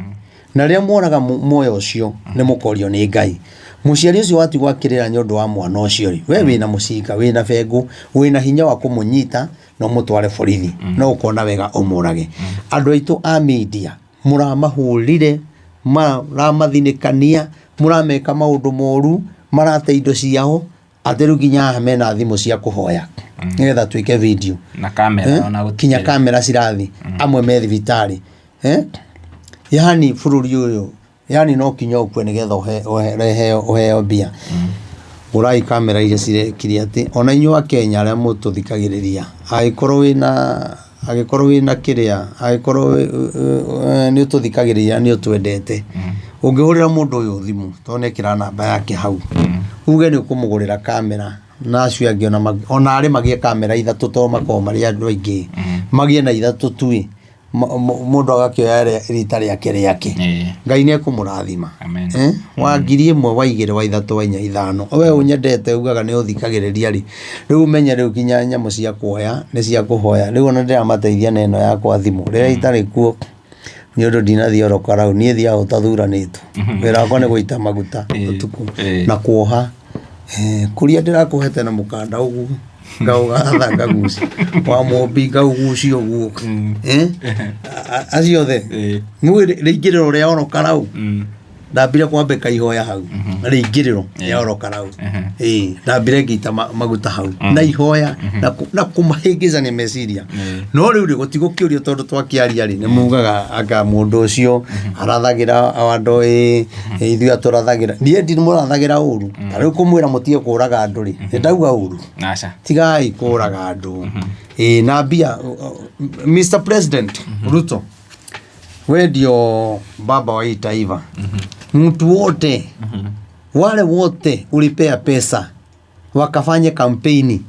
na rĩrĩa mworaga muoyo ũcio nĩ mũkorio nĩ Ngai. Mũciari ũcio watigwo akĩrĩra nĩ ũndũ wa mwana ũcio rĩ, we wĩna mũcinga, wĩna bengũ, wĩna hinya wa kũmũnyita na ũmũtware borithi, no ũkona wega ũmũrage. Andũ aitũ a media mũramahũrire, mũramathinĩkania, mũrameka maũndũ moru, marate indo ciao, atĩ rĩu nginya haha mena thimũ cia kũhoya nĩgetha twĩke video. Na kamera. Ona gũtikĩrĩ. Kinya kamera cirathi, amwe me thibitarĩ. Yani bũrũri ũyũ, yani no kinya ũkue nĩgetha ũheo mbia. Gũrai kamera iria cirekire atĩ ona inyuĩ a Kenya arĩa mũtũthikagĩrĩria, angĩkorwo wĩna kĩrĩa, angĩkorwo nĩ ũtũthikagĩrĩria, nĩ ũtwendete, ũngĩhũrĩra mũndũ ũyũ thimũ tondũ nĩ ekĩra namba yake hau, uge nĩ ũkũmũgũrĩra kamera. Na acio angĩ ona ona arĩ magĩe kamera ithatũ tondũ makoragwo marĩ andũ aingĩ, magĩe na ithatũ tu ĩ, mũndũ agakĩoya rita rĩake rĩake. Ngai nĩ ekũmũrathima. Amen. Eh? Wa 1000, wa 2, wa 3, wa 4, 5, we ũnyendete ugaga nĩ ũthikagĩrĩria rĩ, rĩu ũmenye rĩu nginya nyamũ cia kuoya nĩ cia kũhoya. Rĩu ona ndĩramateithia na ĩno yakwa thimũ rĩrĩa itarĩ kuo, nĩ ũndũ ndinathiĩ oro karau, niĩ thiaga ũtathuranĩtwo. Wĩra wakwa nĩ gũita maguta ũtukũ na kuoha. Eh, kũrĩa ndĩrakuohete na mũkanda ũguo ngaũgatha ngagucia wa mũmbi ngaugucia ũguo. Eh? Acio othe nĩũĩ rĩingĩrĩro rĩa oro karau, ndambire kwambĩka ihoya hau, rĩingĩrĩro rĩa oro karau. Ĩĩ, ndambire ngĩita maguta hau na ihoya na kũmahĩngĩcania meciria. No rĩu rĩ, gũtigũkĩũrio tondũ twakĩaria rĩ, nĩ mugaga anga mũndũ ũcio arathagĩra andũ, ĩ ithuĩ atũrathagĩra. Niĩ ndimũrathagĩra ũru. Ta rĩu kũmwĩra mũtige kũraga andũ rĩ, nĩ ndauga ũru? Aca. Tigai kũraga andũ. Ĩĩ, na mbia, Mr President Ruto, we ndio baba wa hii taifa. Mtu wote, wale wote ulipea pesa wakafanya kampeni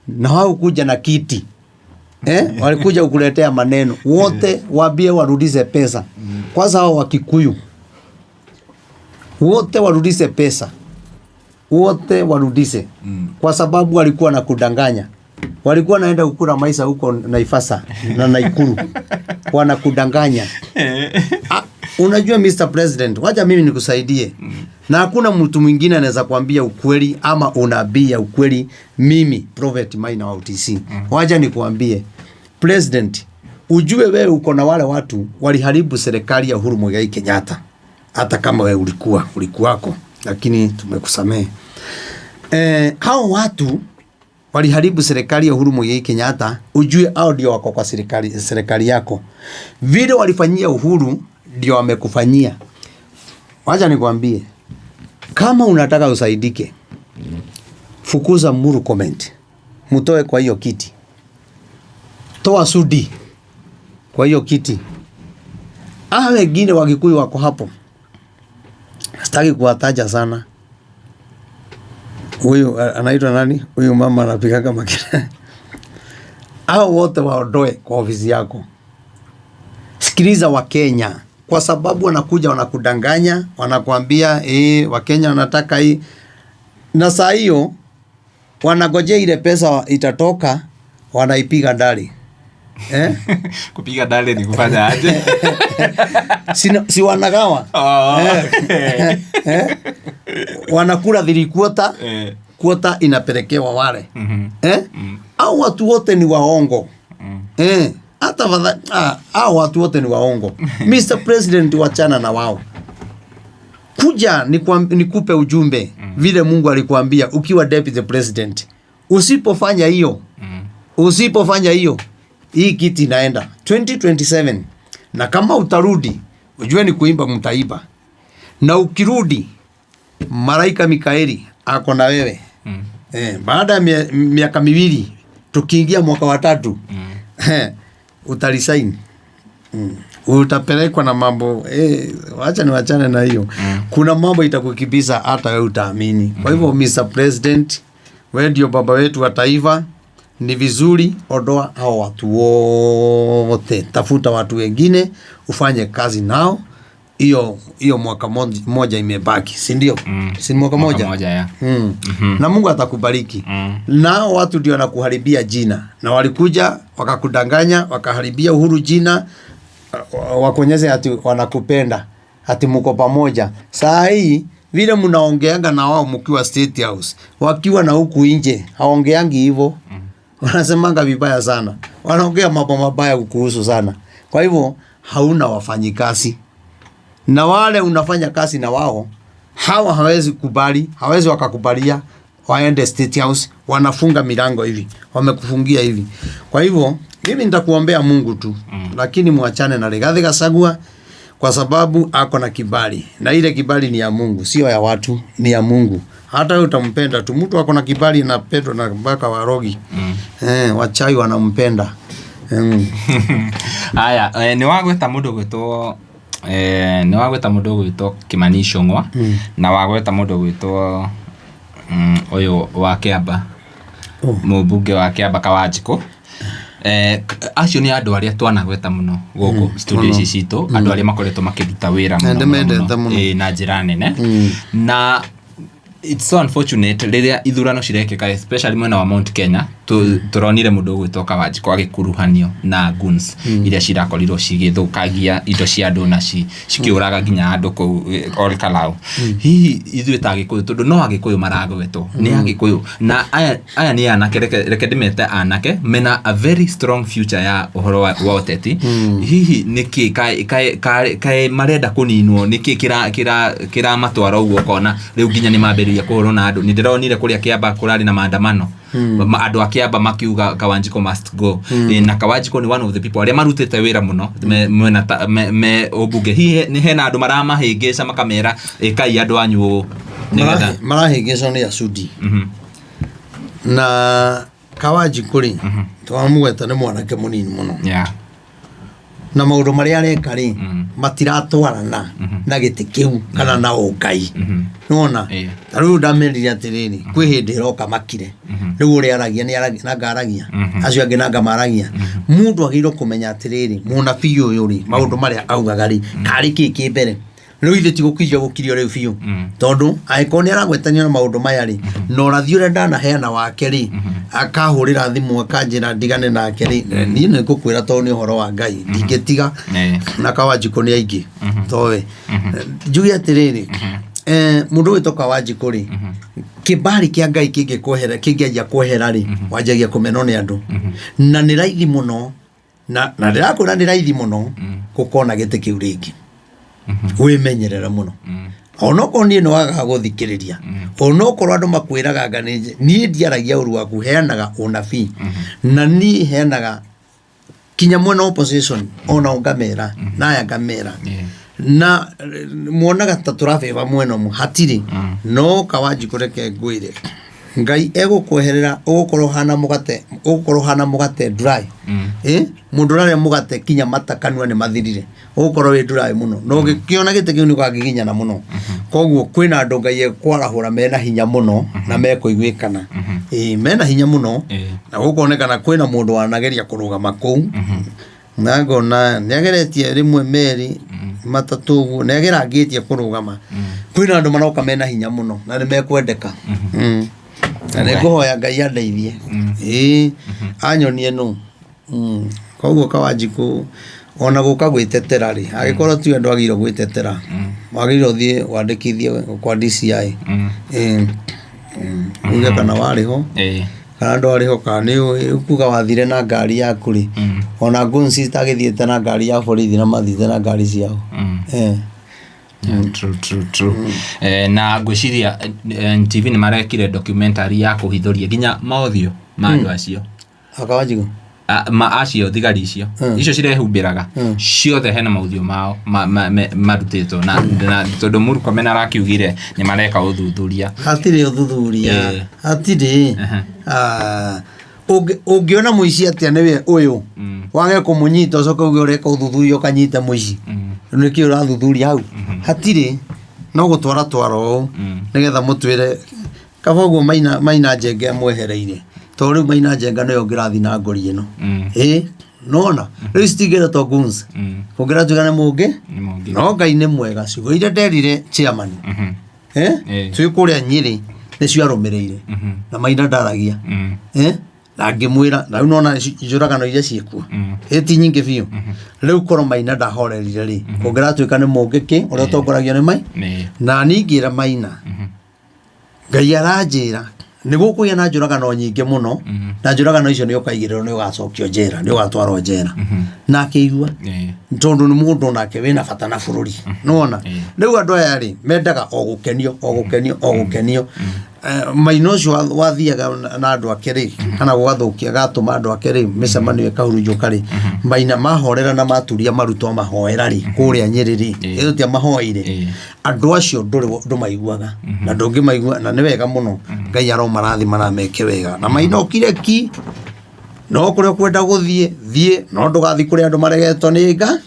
na hawakuja na kiti, walikuja kukuletea maneno, wote waambie warudishe pesa. Kwanza hao Wakikuyu wote warudishe pesa, wote warudishe, kwa sababu walikuwa na kudanganya. Walikuwa naenda kukula maisha huko Naivasha na Nakuru, wanakudanganya. Unajua Mr President, wacha mimi nikusaidie. Na hakuna mtu mwingine anaweza kuambia ukweli ama unabii ya ukweli, mimi Prophet Maina wa UTC. Wacha nikuambie President, ujue wewe uko na wale watu waliharibu serikali ya Uhuru Muigai Kenyatta. Hata kama wewe ulikuwako, lakini tumekusamehe. Hao watu waliharibu serikali ya Uhuru Muigai Kenyatta, ujue hao ndio wako kwa serikali yako. Vile walifanyia Uhuru ndio wamekufanyia. Wacha nikwambie, kama unataka usaidike, fukuza Murkomen, mtoe kwa hiyo kiti. Toa Sudi kwa hiyo kiti. Hao wengine wa Kikuyu wako hapo, sitaki kuwataja sana. Huyu anaitwa nani? Huyu mama anapigaga makelele. Hao wote waondoe kwa ofisi yako. Sikiliza Wakenya, kwa sababu wanakuja wanakudanganya, wanakuambia Wakenya wanataka hii. Na saa hiyo wanagojea ile pesa itatoka, wanaipiga ndani. Kupiga ndani ni kufanya aje? Si wanagawa? Wanakula 3/4, quarter inapelekewa wale. Hao watu wote ni waongo. Hata hao watu wote ni waongo. Mr President, wachana na wao. Kuja nikupe ujumbe vile Mungu alikuambia ukiwa deputy president. Usipofanya hiyo, usipofanya hiyo, hii kiti inaenda 2027. Na kama utarudi, ujue ni kuimba mtaiba. Na ukirudi, malaika Mikaeli ako na wewe. Baada ya miaka miwili, tukiingia mwaka wa 3, utalisaini. Utapelekwa na mambo, wacha niwachane na hiyo. Kuna mambo itakukimbiza hata wewe utaamini. Kwa hivyo Mr President, wewe ndio baba wetu wa taifa. Ni vizuri ondoa hao watu wote, tafuta watu wengine ufanye kazi nao. Hiyo mwaka moja imebaki, si ndio? Si mwaka Mwaka moja? moja, ya. Na Mungu atakubariki. Na hao watu ndio wanakuharibia jina. Na walikuja wakakudanganya, wakaharibia Uhuru jina, wakuonyeshe ati wanakupenda, ati mko pamoja. Saa hii vile mnaongeanga na wao mkiwa State House, wakiwa na huku nje, haongeangi hivyo. Wanasemanga vibaya sana. Wanaongea mambo mabaya kukuhusu sana. Kwa hivyo hauna wafanyikazi. Na wale unafanya kazi na wao, hawa hawezi kubali, hawezi wakakubalia waende State House, wanafunga milango hivi, wamekufungia hivi. Kwa hivyo mimi nitakuombea Mungu tu. Lakini muachane na Rigathi Gachagua kwa sababu ako na kibali. Na ile kibali ni ya Mungu, sio ya watu, ni ya Mungu. Hata wewe utampenda tu. Mtu ako na kibali na Petro na mpaka warogi. Wachawi wanampenda. Haya, ni wagweta mundu gwitwo, ni wagweta mundu gwitwo Kimani Ichung'wa, na wagweta mundu gwitwo Ũyũ wa Kĩamba, mũmbunge wa Kĩamba Kawanjikũ. Acio nĩ andũ arĩa twanagweta mũno gũkũ studio ici citũ, andũ arĩa makoretwo makĩruta wĩra Na mũno mũno ndĩmendete mũno, mũno. Na njĩra nene. Na it's so unfortunate rĩrĩa ithurano cirekĩka, especially mwena wa Mount Kenya, tũronire mũndũ ũgwĩtwo Kawanjikũ agĩkuruhanio na goons iria cirakorirwo cigĩthũkangia indo cia andũ na cikĩũraga nginya andũ kũu Ol Kalou. Hihi ithuĩ ta Agĩkũyũ, tondũ no Agĩkũyũ maragwetwo, nĩ Agĩkũyũ na aya nĩ anake, reke ndĩmete anake mena a very strong future ya ũhoro wa ũteti. Hihi nĩkĩ kaĩ marenda kũninwo? Nĩkĩ kĩramatwara ũguo ũkona rĩu nginya nĩ mambĩrĩria kũhũrwo na andũ? Nĩ ndĩronire kũrĩa Kĩamba kũrarĩ na maandamano, andũ a Kĩamba makiuga Kawanjiko must go. Na Kawanjiko nĩ one of the people arĩa marutĩte wĩra mũno mwena me ũmbunge. Hihi nĩ hena andũ maramahĩngĩca makamera ĩkai andũ anyu ũũ nĩgetha Marahĩngĩcwo nĩ acudi. Na Kawanjikũ rĩ, twamũgweta nĩ mwanake mũnini mũno, na maũndũ marĩa areka rĩ, matiratwarana na gĩtĩ kĩu kana na ũngai. Nĩwona? Ta rĩu ndamerire atĩrĩrĩ, kwĩ hĩndĩ ĩroka makire. Rĩu ũrĩa aragia nĩ aragia nanga aragia, acio angĩ nanga maragia. Mũndũ agĩrĩirwo kũmenya atĩrĩrĩ, mũnabii ũyũ rĩ, maũndũ marĩa augaga rĩ, karĩ kĩ kĩ mbere. Rĩu ithuĩ ti gũkirio gũkirio rĩu biũ, tondũ angĩkorwo nĩ aragwetanio na maũndũ maya rĩ, na ũrathi ũrĩa ndanaheana wake rĩ, akahũrĩra thimũ akanjĩra ndigane nake rĩ, niĩ nĩ ngũkwĩra tondũ nĩ ũhoro wa Ngai ndingĩtiga. Na Kawanjikũ nĩ aingĩ towe. Njuge atĩrĩrĩ, mũndũ ũgwĩtwo Kawanjikũ rĩ, kĩbari kĩa Ngai kĩngĩkwehera, kĩngĩanjia kwehera rĩ, wanjagia kũmenwo nĩ andũ, na nĩ raithi mũno, na ndĩrakwĩra nĩ raithi mũno gũkona gĩtĩ kĩu rĩngĩ. Wĩmenyerere mũno, onokorwo niĩ nĩ wagaga gũthikĩrĩria, onokorwo andũ makwĩraga anga niĩ ndiaragia ũru waku, heanaga ũnabii, na niĩ heanaga kinya mwena wa opposition, ona ngamera na aya ngamera, na muonaga ta tũrabeba mwena ũmwe, hatirĩ. No Kawanjikũ, reke ngwĩre, Ngai egũkweherera, ũgũkorwo ũhana mũgate, ũgũkorwo ũhana mũgate dry. Mũndũ ũrarĩa mũgate kinya mata kanua nĩ mathirire, ũgũkorwo wĩ dry mũno, na ũgĩkĩona gĩtĩ kĩu nĩ ũgagiginyana mũno. Koguo kwĩna andũ Ngai ekwarahũra mena hinya mũno na mekũiguĩkana. Ĩĩ, mena hinya mũno. Na gũkonekana kwĩna mũndũ wanageria kũrũgama kũu, na ngona nĩ ageretie rĩmwe merĩ matatũ ũguo, nĩ agerangĩtie kũrũgama. Kwĩna andũ maroka mena hinya mũno na nĩ mekwendeka. Na nĩ ngũhoya Ngai andeithie, ĩĩ, anyonie nũ. Koguo Kawanjikũ ona gũka gwĩtetera rĩ, angĩkorwo tiwe ndwagĩrĩirwo gwĩtetera, wagĩrĩirwo ũthiĩ wandĩkithie kwa DCI. Ĩĩ. Uge kana warĩ ho kana ndwarĩ ho, kana nĩ ũĩ ukuga wathire na ngari yaku rĩ, ona goons itagĩthiĩte na ngari ya borithi na mathiĩte na ngari ciao. Yeah, true, true, true. Na ngwĩciria NTV nĩ marekire documentary ya kũhithũria nginya mothiũ ma andũ acio. Akawanjikũ. Ma acio thigari icio icio cirehumbĩraga ciothe, hena maũthiũ mao marutĩtwo na tondũ Murkomen arakiugire nĩ mareka ũthuthuria. Hatirĩ ũthuthuria. Hatirĩ. Ah, ũngĩona mũici atĩa nĩwe ũyũ, wage kũmũnyita, ũcoke uge ũreka ũthuthuria ũkanyite mũici? Nĩkĩ ũrathuthuria hau? Hatirĩ, no gũtwara twara ũũ nĩgetha mũtwĩre kaba ũguo. Maina Njenga amwehereire, tondũ rĩu Maina Njenga nĩwe ũngĩrathiĩ na ngori ĩno. Ĩ nona rĩu citingĩretwo goons, kũngĩratuĩka nĩ mũngĩ. Nĩ mũngĩ. No Ngai nĩ mwega, ciugo iria nderire chairman, twĩ kũrĩa Nyĩrĩ nĩcio arũmĩrĩire, na Maina ndaragia. Na ngĩmwĩra, na rĩu nona njũragano iria ciĩkuo ĩ ti nyingĩ biũ. Rĩu korwo Maina ndahorerire rĩ, kũngĩratuĩka nĩ mũngĩ kĩ ũrĩa ũtongoragio nĩ mai. Na niĩ ngĩra Maina, Ngai aranjĩra nĩ gũkũgĩa na njũragano nyingĩ mũno, na njũragano icio nĩ ũkaigĩrĩrwo, nĩ ũgacokio njera, nĩ ũgatwarwo njera. Na akĩigua, tondũ nĩ mũndũ nake wĩna bata na bũrũri, nĩwona? Rĩu andũ aya rĩ, mendaga o gũkenio, o gũkenio, o gũkenio. Maina ũcio wathiaga na andũ ake rĩ, kana gũgathũkia gatũma andũ ake rĩ, mĩcemanio ĩkahurunjũka rĩ, Maina mahorera na maturia marutwo mahoera rĩ kũrĩa Nyĩrĩ rĩ, ĩyo tia mahoeire. Andũ acio ndũrĩ ndũmaiguaga na ndũngĩmaigua, na nĩ wega mũno. Ngai aromarathima na meke wega. Na Maina ũkire ki, no kũrĩa ũkwenda gũthiĩ thiĩ, no ndũgathiĩ kũrĩa andũ maregetwo nĩ nga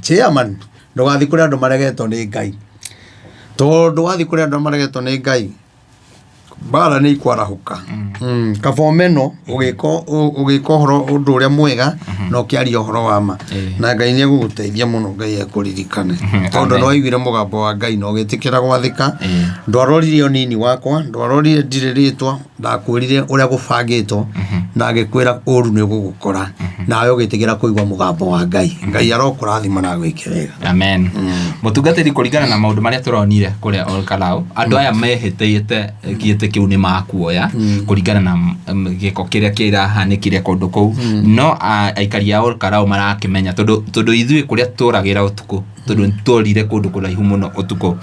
chairman, ndũgathiĩ kũrĩa andũ maregetwo nĩ Ngai, tondũ wathiĩ kũrĩa andũ maregetwo nĩ Ngai. Mbara nĩ ikwarahũka. Kaba ũmeno ũgĩka ũgĩka ũhoro ũndũ ũrĩa mwega na ũkĩaria ũhoro wa ma. Na Ngai nĩ egũgũteithia mũno, Ngai akũririkane, tondũ Amen. nĩ waiguire mũgambo wa Ngai na ũgĩtĩkĩra gwathĩka. Ndwarorire ũnini wakwa, ndwarorire ndirĩ rĩtwa, ndakwĩrire ũrĩa gũbangĩtwo na ngĩkwĩra ũru nĩ ũgũgũkora, nawe ũgĩtĩkĩra kũigua mũgambo wa Ngai. Ngai arokũrathima na agwĩke wega. Amen. Mũtungatĩri, kũringana na maũndũ marĩa tũronire kũrĩa Olkalau, andũ aya mehĩtĩte gĩtĩ kĩu nĩ makuoya kũringana na gĩko kĩrĩa kĩrahanĩkire kũndũ kũu, no aikari a Olkalau marakĩmenya tondũ ithuĩ kũrĩa tũragĩra ũtukũ, tondũ tworire kũndũ kũraihu mũno ũtukũ,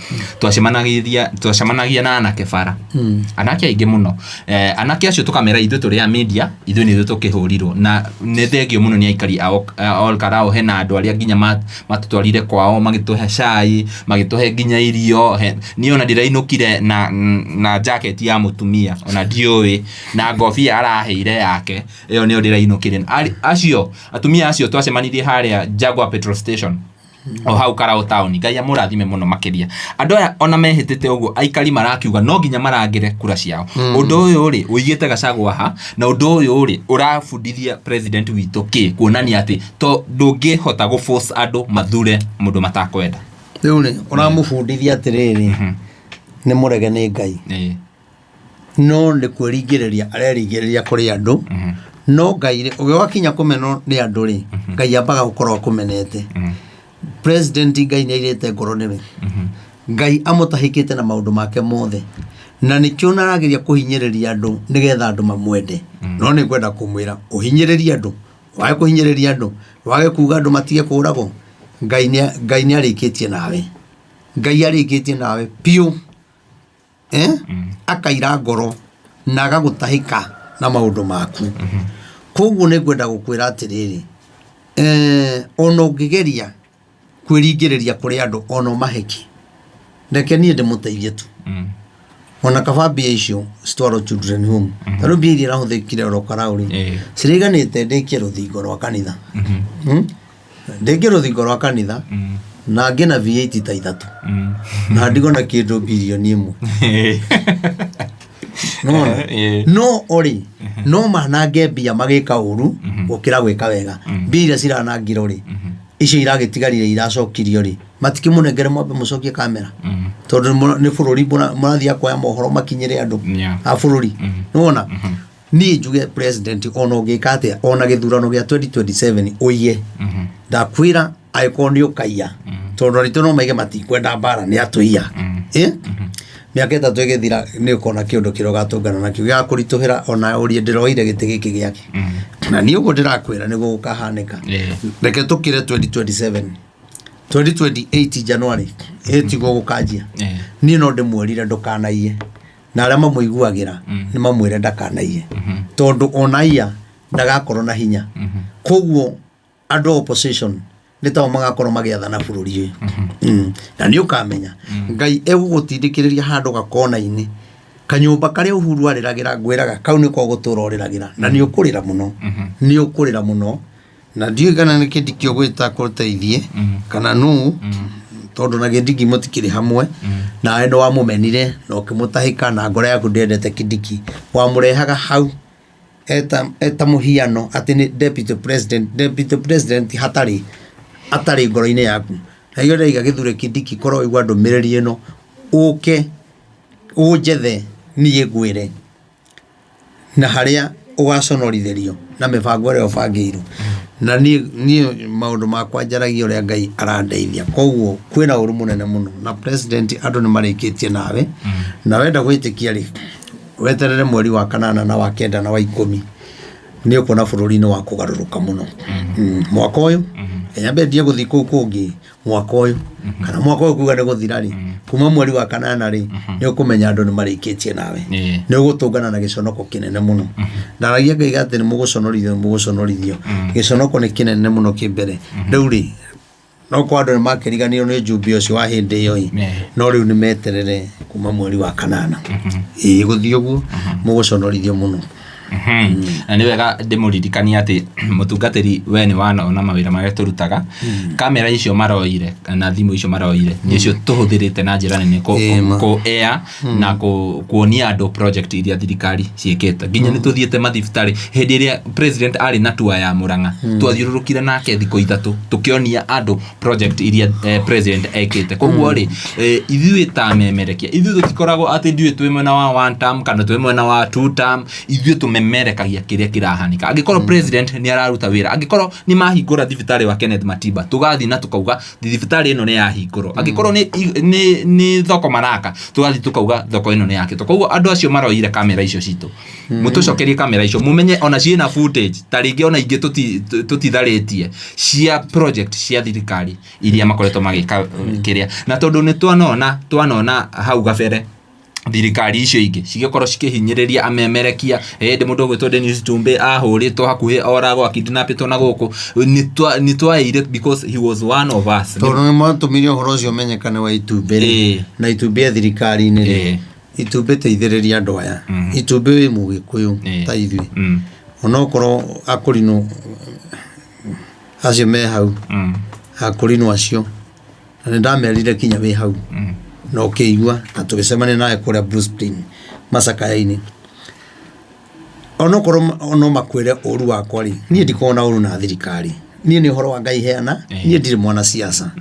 twacemanagia na anake bara, anake aingĩ mũno. Anake acio tũkamera ithuĩ tũrĩ a media, ithuĩ nĩ ithuĩ tũkĩhũrirwo, na nĩ thengio mũno nĩ aikari a Olkalau. Hena andũ arĩa nginya matũtwarire kwao, magĩtũhe cai, magĩtũhe nginya irio. Niĩ ona ndĩrainũkire na jacket ya mũtumia ona ndiũĩ, na ngobia araheire yake, ĩyo nĩyo ndĩrainũkire. Acio atumia acio twacemanirie harĩa Jaguar petrol station o hau Karau town, Ngai amũrathime mũno makĩria. Andũ aya ona mehĩtĩte ũguo, aikari marakiuga no nginya marangĩre kura ciao. Ũndũ ũyũ rĩ ũigĩte Gachagua ha? Na ũndũ ũyũ rĩ ũrabundithia president witũ kĩ, kuonania atĩ to ndũngĩhota gũ force andũ mathure mũndũ matakwenda? Rĩu rĩ, ũramũbundithia atĩrĩrĩ, nĩ mũrege nĩ Ngai, no nĩ kwĩringĩrĩria arerigĩrĩria kũrĩ andũ. No Ngai rĩ, ũgĩwakinya kũmenwo nĩ andũ rĩ, Ngai ambaga gũkorwo akũmenete. President, Ngai nĩ airĩte ngoro nĩwe. Ngai amũtahĩkĩte na maũndũ make mothe, na nĩkĩo narageria kũhinyĩrĩria andũ nĩgetha andũ mamwende. No nĩ ngwenda kũmwĩra, ũhinyĩrĩrie andũ, wage kũhinyĩrĩria andũ, wage kuga andũ matige kũragwo, Ngai nĩ arĩkĩtie nawe. Ngai arĩkĩtie nawe biũ, eh? Akaira ngoro na agagũtahĩka na maũndũ maku. Koguo nĩ ngwenda gũkwĩra atĩrĩrĩ, ona ũngĩgeria kwĩringĩrĩria kũrĩ andũ ona ũmaheki, reke niĩ ndĩmũteithie tu. Ona kaba mbia icio citwarwo children home. Ta rĩu mbia iria irahũthĩkire oro Karau rĩ, ciraiganĩte ndĩkie rũthingo rwa kanitha. Ndĩkie rũthingo rwa kanitha na ngĩ na V8 ta ithatũ na ndigwo na kĩndũ 1 billion. Nĩwona? No orĩ no manange mbia magĩka ũru gũkĩra gwĩka wega. Mbia iria ciranangirwo rĩ, icio iragĩtigarire iracokirio rĩ, matikĩmũnengere mwambe mũcokie kamera, tondũ nĩ bũrũri mũrathiĩ kuoya mohoro makinyĩre andũ a bũrũri. Nĩwona, niĩ njuge president, ona ũngĩka atĩa, ona gĩthurano gĩa 2027 ũiye, ndakwĩra angĩkorwo nĩ ũkaiya, tondũ aritũ no maige matikwenda mbara, nĩ atũiya. Eh? Mĩaka 3 ĩgĩthira, nĩ ũkona kĩũndũ kĩrĩa ũgatũngana nakĩo gĩgakũritũhĩra, ona ũrie ndĩroire gĩtĩ gĩkĩ gĩake. Na niĩ ũguo ndĩrakwĩra nĩguo gũkahanĩka. Reke tũkĩre 2027, 2028 January ĩtiguo gũkanjia. Niĩ no ndĩmwĩrire ndũkanaiye, na arĩa mamũiguagĩra nĩ mamwĩre ndakanaiye, tondũ ona iya ndagakorwo na hinya. Koguo andũ a opposition nĩ tao magakorwo magĩathana bũrũri ũyũ. Na nĩ ũkamenya Ngai egũgũtindĩkĩrĩria handũ gakona-inĩ kanyũmba karĩa Uhuru arĩragĩra. Ngwĩraga kau nĩko ũgũtũra ũrĩragĩra, na nĩ ũkũrĩra mũno, nĩ ũkũrĩra mũno. Na ndiũĩ kana nĩ Kindiki ũgwĩta kũteithie kana nũ, tondũ na Kindiki mũtikĩrĩ hamwe. Nawe nĩ wamũmenire na ũkĩmũtahĩka, na ngoro yaku ndĩendete Kindiki. Wamũrehaga hau eta mũhiano atĩ nĩ deputy president, deputy president hatarĩ atarĩ ngoro-inĩ yaku. Na iyo ndaiga gĩthure Kindiki, korwo waigua ndũmĩrĩri ĩno, ũke ũnjethe niĩ ngwĩre na harĩa ũgaconorithĩrio na mĩbango ĩrĩa ũbangĩirwo. Na niĩ maũndũ makwa njaragia ũrĩa Ngai arandeithia. Koguo kwĩna ũru mũnene mũno na president, andũ nĩ marĩkĩtie nawe. Na wenda gwĩtĩkia rĩ, weterere mweri wa kanana na wa kenda na wa 10, nĩ ũkuona bũrũri-inĩ wa kũgarũrũka mũno. Mwaka ũyũ nyambe ndie gũthiĩ kũu kũngĩ, mwaka ũyũ kana mwaka ũyũ kuga nĩ gũthira rĩ, kuma mweri wa kanana rĩ, nĩ ũkũmenya andũ nĩ marĩkĩtie nawe. Nĩ ũgũtũngana na gĩconoko kĩnene mũno. Ndaragia ngaiga atĩ nĩ mũgũconorithio, nĩ mũgũconorithio. Gĩconoko nĩ kĩnene mũno kĩ mbere rĩu rĩ. No kwa andũ nĩ makĩriganĩirwo nĩ njumbe ũcio wa hĩndĩ ĩyo ĩ, no rĩu nĩ meterere kuma mweri wa kanana ĩĩ gũthiĩ ũguo, mũgũconorithio mũno. Na nĩ wega ndĩmũririkanie atĩ mũtungatĩri we nĩ wanona mawĩra marĩa tũrutaga, kamera icio maroire na thimũ icio maroire nĩcio tũhũthĩrĩte na njĩra nene Ĩĩ, ma. kũ air na kuonia andũ project iria thirikari ciĩkĩte. Nginya nĩ tũthiĩte mathibitarĩ hĩndĩ ĩrĩa president arĩ na tour ya Murang'a, twathiũrũrũkire nake thikũ 3 tũkĩonia andũ project iria president ekĩte. Koguo rĩ, ithuĩ ta memerekia, ithuĩ tũtikoragwo atĩ ndiũĩ twĩ mwena wa one term kana twĩ mwena wa two term, ithuĩ tũmemerekagia kĩrĩa kĩrahanĩka. Angĩkorwo president nĩ araruta wĩra, angĩkorwo nĩ mahingũra thibitarĩ wa Kenneth Matiba, tũgathiĩ na tũkauga thibitarĩ ĩno nĩ yahingũrwo. Angĩkorwo nĩ thoko maraka, tũgathiĩ tũkauga thoko ĩno nĩ yakĩtwo. Koguo andũ acio maroire kamera icio citũ, mũtũcokerie kamera icio, mũmenye ona ciĩna footage ta rĩngĩ ona ingĩ tũtitharĩtie cia project cia thirikari iria makoretwo magĩka kĩrĩa. Na tondũ nĩ twanona hau gabere thirikari icio ingĩ cigĩkorwo cikĩhinyĩrĩria amemerekia, hĩndĩ mũndũ ũgwĩtwo Dennis Tumbe ahũrĩtwo hakuhĩ oragwo akidnapĩtwo na gũkũ, nĩ twaĩire because he was one of us. Tondũ nĩ mwatũmire ũhoro ũcio ũmenyekane wa itumbĩ rĩ, na itumbĩ ya thirikari-inĩ rĩ, itumbĩ teithĩrĩria andũ aya. Itumbĩ wĩ mũgĩkũyũ ta ithuĩ. Onokorwo akũrinũ acio me hau, akũrinũ acio, na nĩ ndamerire kinya wĩ hau, na ũkĩigua, na tũgĩcemania nawe kũrĩa Blue Spring macakaya-inĩ. Onokorwo no makwĩre ũru wakwa rĩ, niĩ ndikoragwo na ũru na thirikari. Niĩ nĩ ũhoro wa Ngai heana, niĩ ndirĩ mwanasiasa.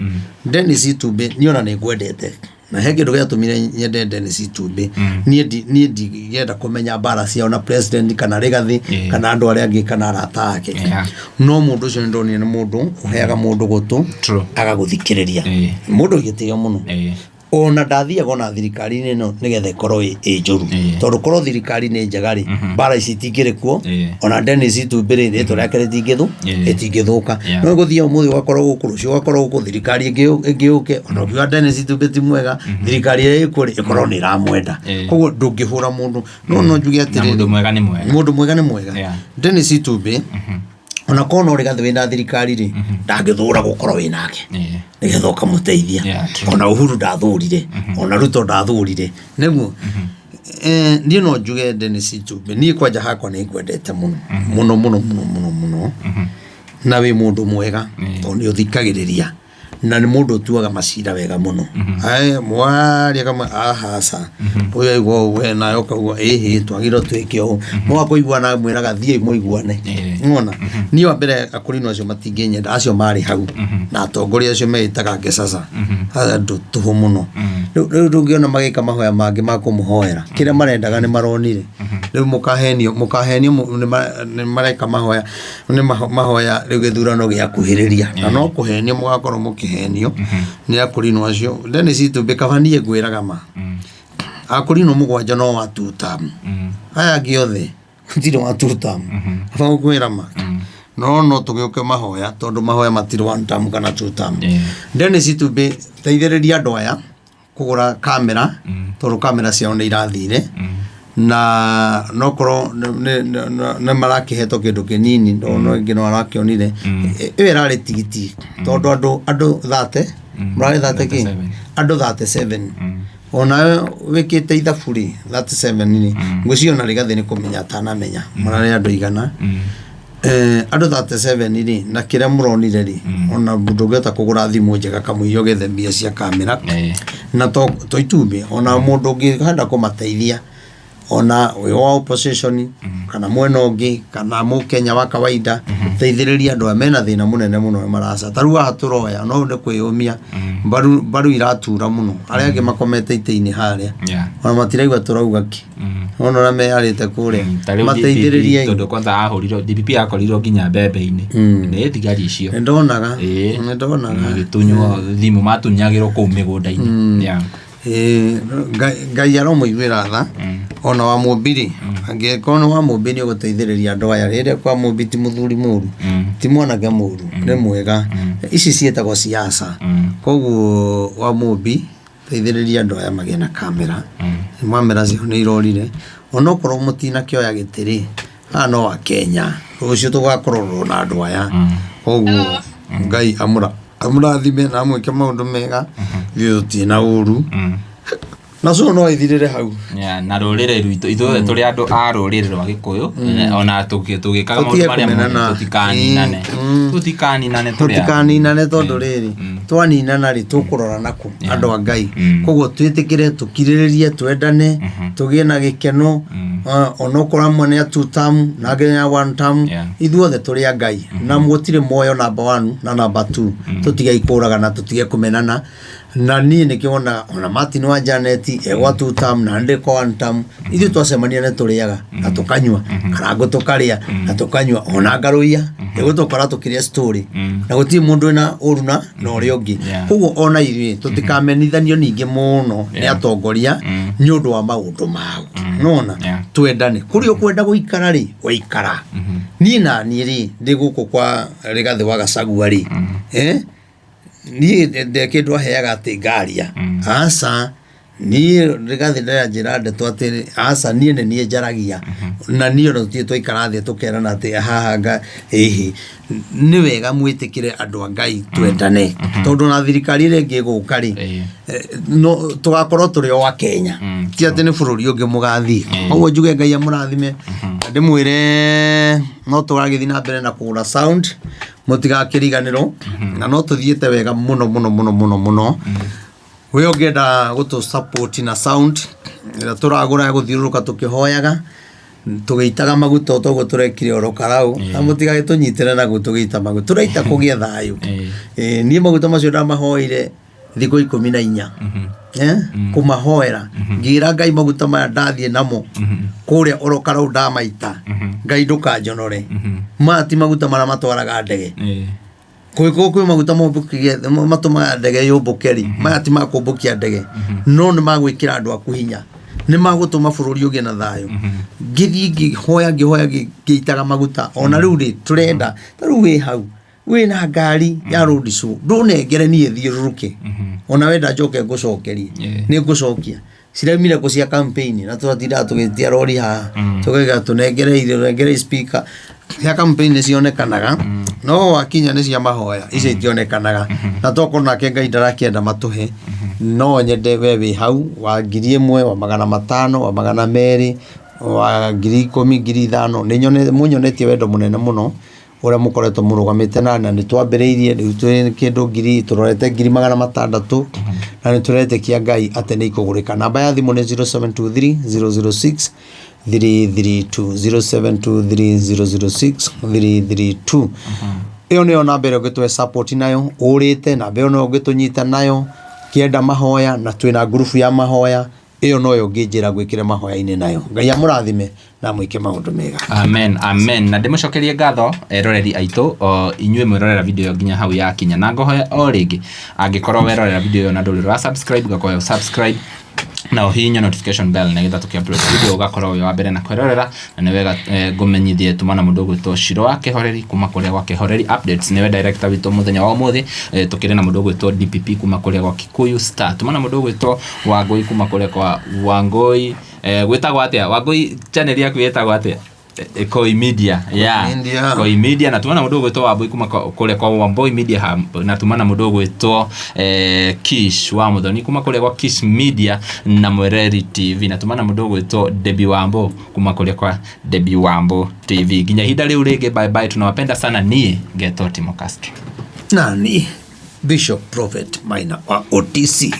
Dennis Itumbĩ, niĩ ona nĩ ngwendete. Na he kĩndũ gĩatũmire nyende Dennis Itumbĩ. Niĩ ndingĩenda kũmenya mbara ciao na president kana Rigathi kana andũ arĩa angĩ kana arata ake. No mũndũ ũcio nĩ ndonire nĩ mũndũ ũheaga mũndũ gũtũ, agagũthikĩrĩria. Mũndũ gĩtĩo mũno. Ona ndathiaga ona thirikari-inĩ ĩno nĩgetha ĩkorwo ĩ njũru. Tondũ korwo thirikari nĩ njega rĩ, mbara ici itingĩrĩ kuo. Ona Dennis Itumbĩ rĩ, rĩtwa rĩake rĩtingĩthũka. No gũthiĩ ũmũthĩ ũgakorwo gũkũ, rũciũ ũgakorwo gũkũ, thirikari ĩngĩ yũke, ona ũkiuga Dennis Itumbĩ ti mwega, thirikari ĩrĩa ĩkuo rĩ, ĩkorwo nĩ ĩramwenda. Koguo ndũngĩhũra mũndũ. No no njuge Na atĩrĩrĩ, mũndũ mwega nĩ mwega. Mũndũ mwega nĩ mwega. Dennis Itumbĩ, ona korwo no Rigathi wĩna thirikari rĩ, ndangĩthũra gũkorwo wĩ nake. Nĩgetha ũkamũteithia. Ona Uhuru ndathũrire, ona Ruto ndathũrire. Nĩguo? Niĩ no njuge Dennis Itumbĩ, niĩ kwanja hakwa nĩ ngwendete mũno. Mũno mũno mũno mũno mũno. Na wĩ mũndũ mwega, tondũ nĩ ũthikagĩrĩria. Na nĩ mũndũ ũtuaga macira wega mũno. Mwaria kamwe ahaca, ũyũ aigua ũũ, we nawe ũkauga ĩhĩ twagĩrĩirwo twĩke ũũ. Mwaga kũiguana mwĩraga thiĩi mũiguane. Nĩwona? Niĩ wa mbere akũrinũ acio matingĩnyenda, acio marĩ hau na atongoria acio meĩtaga ngecaca, andũ tũhũ mũno. Rĩu ndũngĩona magĩka mahoya mangĩ ma kũmũhoera, kĩrĩa marendaga nĩ maronire. Rĩu mũkahenio, mũkahenio nĩ mareka mahoya, nĩ mahoya rĩu gĩthurano gĩakuhĩrĩria. Na no kũhenio mũgakorwo mũkĩhenio nĩ akũrinũ acio. Dennis Itumbĩ kaba niĩ ngwĩraga ma. Akũrinũ 7 no wa two term. Aya angĩ othe gũtirĩ wa two term. Kaba gũkwĩra ma. No no tũgĩũke mahoya tondũ mahoya matirĩ one term kana two term. Dennis Itumbĩ teithĩrĩria andũ aya kũgũra kamera tondũ kamera ciao nĩ irathire. Na nokorwo nĩ marakĩhetwo kĩndũ kĩnini, no ĩngĩ no arakĩonire. Ĩyo ĩrarĩ tigiti tondũ andũ 30, mũrarĩ 30 kĩ? Andũ 37. Onawe wĩkĩte ithabu rĩ, 37 rĩ, ngwĩciria ona Rigathi nĩ kũmenya atanamenya mararĩ andũ igana. Andũ 37 rĩ, na kĩrĩa mũronire rĩ, ona ndũngĩhota kũgũra thimũ njega kamũira ũgethe mbia cia kamera. Na to itumbĩ, ona mũndũ ũngĩenda kũmateithia, ona wĩ wa opposition, kana mwena ũngĩ, kana mũkenya wa kawaida, teithĩrĩria andũ aya mena thĩna mũnene mũno nĩ maraca. Ta rĩu haha tũroya, no nĩ kwĩyũmia, mbaru iratura mũno, arĩa angĩ makomete itĩ-inĩ harĩa, ona matiraigua tũrauga kĩ. Ona ũrĩa meyarĩte kũrĩa, Ta rĩu mateithĩrĩrie. DPP, tondũ kwanza ahũrirwo, DPP akorirwo nginya mbembe-inĩ. Nĩ thigari icio. Nĩ ndonaga, nĩ ndonaga. Magĩtunywo thimũ, matunyagĩrwo kũu mĩgũnda-inĩ. Ngai aromũiguĩra tha, ona wa Mũmbi rĩ, angĩkorwo nĩ wa Mũmbi nĩ ũgũteithĩrĩria andũ aya, rĩrĩa kwa Mũmbi ti mũthuri mũru, ti mwanake mũru, nĩ mwega. Ici ciĩtagwo siasa. Koguo wa Mũmbi, teithĩrĩria andũ aya magĩe na kamera. Kamera ciao nĩ irorire. Onokorwo mũtinakĩoya gĩtĩ rĩ, haha no Akenya, rũciũ tũgakorwo na andũ aya. Koguo Ngai amũrathime na amwĩke maũndũ mega, ithuĩ tũtirĩ na ũru. Na so no ithirĩre hau. Yeah, na rũrĩrĩ rwitũ ithuothe tũrĩ andũ a rũrĩrĩ rwa gĩkũyũ ona tũgĩkaga maũndũ Tũtige marĩa mothe kũmenana. tũtikaninane tũtikaninane tũrĩ andũ. Tũtikaninane tondũ rĩrĩ twaninana rĩ tũkũrora nakũ andũ a Ngai. Koguo twĩtĩkĩre tũkirĩrĩrie twendane tũgĩe na gĩkeno onokorwo amwe nĩ a two term na angĩ nĩ a one term. Ithuothe tũrĩ a Ngai na gũtirĩ muoyo number one na number two. Tũtige kũragana tũtige kũmenana. Na niĩ nĩkĩo wonaga ona Martin wa Janet egwa two term na ndĩ kwa one term. Ithuĩ twacemania nĩ tũrĩaga na tũkanyua karangũ tũkarĩa na tũkanyua ona ngarũiya nĩgũtũkora tũkĩrĩa story na gũtirĩ mũndũ wĩna ũru na na ũrĩa ũngĩ. Koguo ona ithuĩ tũtikamenithanio ningĩ mũno nĩ atongoria nĩ ũndũ wa maũndũ mao. Nona twendane kũrĩa ũkwenda gũikara rĩ waikara. Niĩ na niĩ rĩ ndĩ gũkũ kwa Rigathĩ wa Gachagua rĩ niĩ ndĩ kĩndũ aheaga atĩ ngaria. Aca niĩ Rigathĩ nderanjĩra ndeto atĩ aca niĩ nĩ niĩ njaragia na niĩ ona tũtirĩ twaikara thĩ tũkerana atĩ haha nga ĩhĩ. Nĩ wega mwĩtĩkĩre andũ a Ngai twendane tondũ ona thirikari ĩrĩa ĩngĩ ĩgũka rĩ no tũgakorwo tũrĩ o a Kenya ti atĩ nĩ bũrũri ũngĩ mũgathiĩ. Koguo njuge Ngai amũrathime na ndĩmwĩre no tũragĩthiĩ na mbere na kũgũra sound mũtigakĩriganĩrwo na no tũthiĩte wega mũno mũno mũno mũno mũno. We ũngĩenda gũtũ support na sound ĩrĩa tũragũra ya gũthiũrũrũka tũkĩhoyaga tũgĩitaga maguta o toguo tũrekire oro karau na mũtigagĩtũnyitĩre naguo tũgĩita maguta tũraita kũgĩe thayũ. Niĩ maguta macio ndamahoire thikũ 14 kũmahoera ngĩra Ngai maguta maya ndathiĩ namo kũrĩa oro karau ndamaita Ngai ndũkanjonore. Maya ti maguta marĩa matwaraga ndege. Kũngĩkorwo kwĩ maguta mombũkagia matũmaga ndege yũmbũke rĩ maya ti ma kũmbũkia ndege no nĩ magwĩkĩra andũ aku hinya nĩ magũtũma bũrũri ũgĩe na thayũ. Ngĩthiĩ ngĩhoya ngĩhoya ngĩitaga maguta ona rĩu rĩ tũrenda ta rĩu wĩ hau wĩna ngari ya road show ndũnengere niĩ thiũrũrũke ona wenda njoke ngũcokerie nĩ ngũcokia ciraumire kũ cia campaign na tũratindaga tũgĩtia rori haha tũkaiga tũnengere irio tũnengere speaker cia campaign nĩ cionekanaga no wakinya nĩ cia mahoya icio itionekanaga na tokorwo nake Ngai ndarakĩenda matũhe no nyende we wĩ hau wa 1000 wa 500 wa 200 wa 10,000 5,000 nĩ mũnyonetie wendo mũnene mũno ũrĩa mũkoretwo mũrũgamĩte na nĩ twambĩrĩirie rĩu twĩ kĩndũ ngiri tũrorete 600,000 na nĩ tũretĩkia Ngai atĩ nĩ ikũgũrĩka. Namba ya thimũ nĩ 0723 006 332 0723 006 332. Ĩyo nĩyo namba ĩrĩa ũngĩtũhe support nayo ũrĩte namba ĩyo noyo ũngĩtũnyita nayo kĩenda mahoya na twĩna ngurubu ya mahoya ĩyo noyo ũngĩnjĩra ngwĩkĩre mahoya-inĩ nayo. Ngai amũrathime na mwĩke maũndũ mega. Amen, amen. Na ndĩmũcokerie ngatho eroreri aitũ o inyuĩ mwĩrorera video ĩyo nginya hau yakinya na ngohoya o rĩngĩ angĩkorwo werorera video ĩyo na ndũrĩ ũra subscribe ngakoya subscribe na ũhihinye notification bell nĩgetha tũkĩ upload video ũgakorwo wĩ wa mbere na kwĩrorera na nĩ wega ngũmenyithie tuma na mũndũ ũgwĩtwo Shiro wa Kĩhoreri kuma kũrĩa gwa Kĩhoreri updates nĩwe director witũ mũthenya wa ũmũthĩ tũkĩrĩ na mũndũ ũgwĩtwo DPP kuma kũrĩa gwa Kikuyu Star tuma na mũndũ ũgwĩtwo Wangũi kuma kũrĩa kwa Wangũi gwĩtagwo atĩa Wangũi channel yaku ĩtagwo atĩa Koi Media yeah. Media. Koi Media na tuma na mũndũ ũgwĩtwo Wambui kuma kũrĩa kwa Wambui Media Hub na tuma na mũndũ ũgwĩtwo Kish wa Muthoni kuma kũrĩa kwa Kish Media na Mwereri TV na tuma na mũndũ ũgwĩtwo Debbie Wambo kuma kũrĩa kwa Debbie Wambo TV nginya ihinda rĩu rĩngĩ bye bye tunawapenda sana niĩ ngetwo Timo Castro Nani Bishop Prophet Maina wa OTC.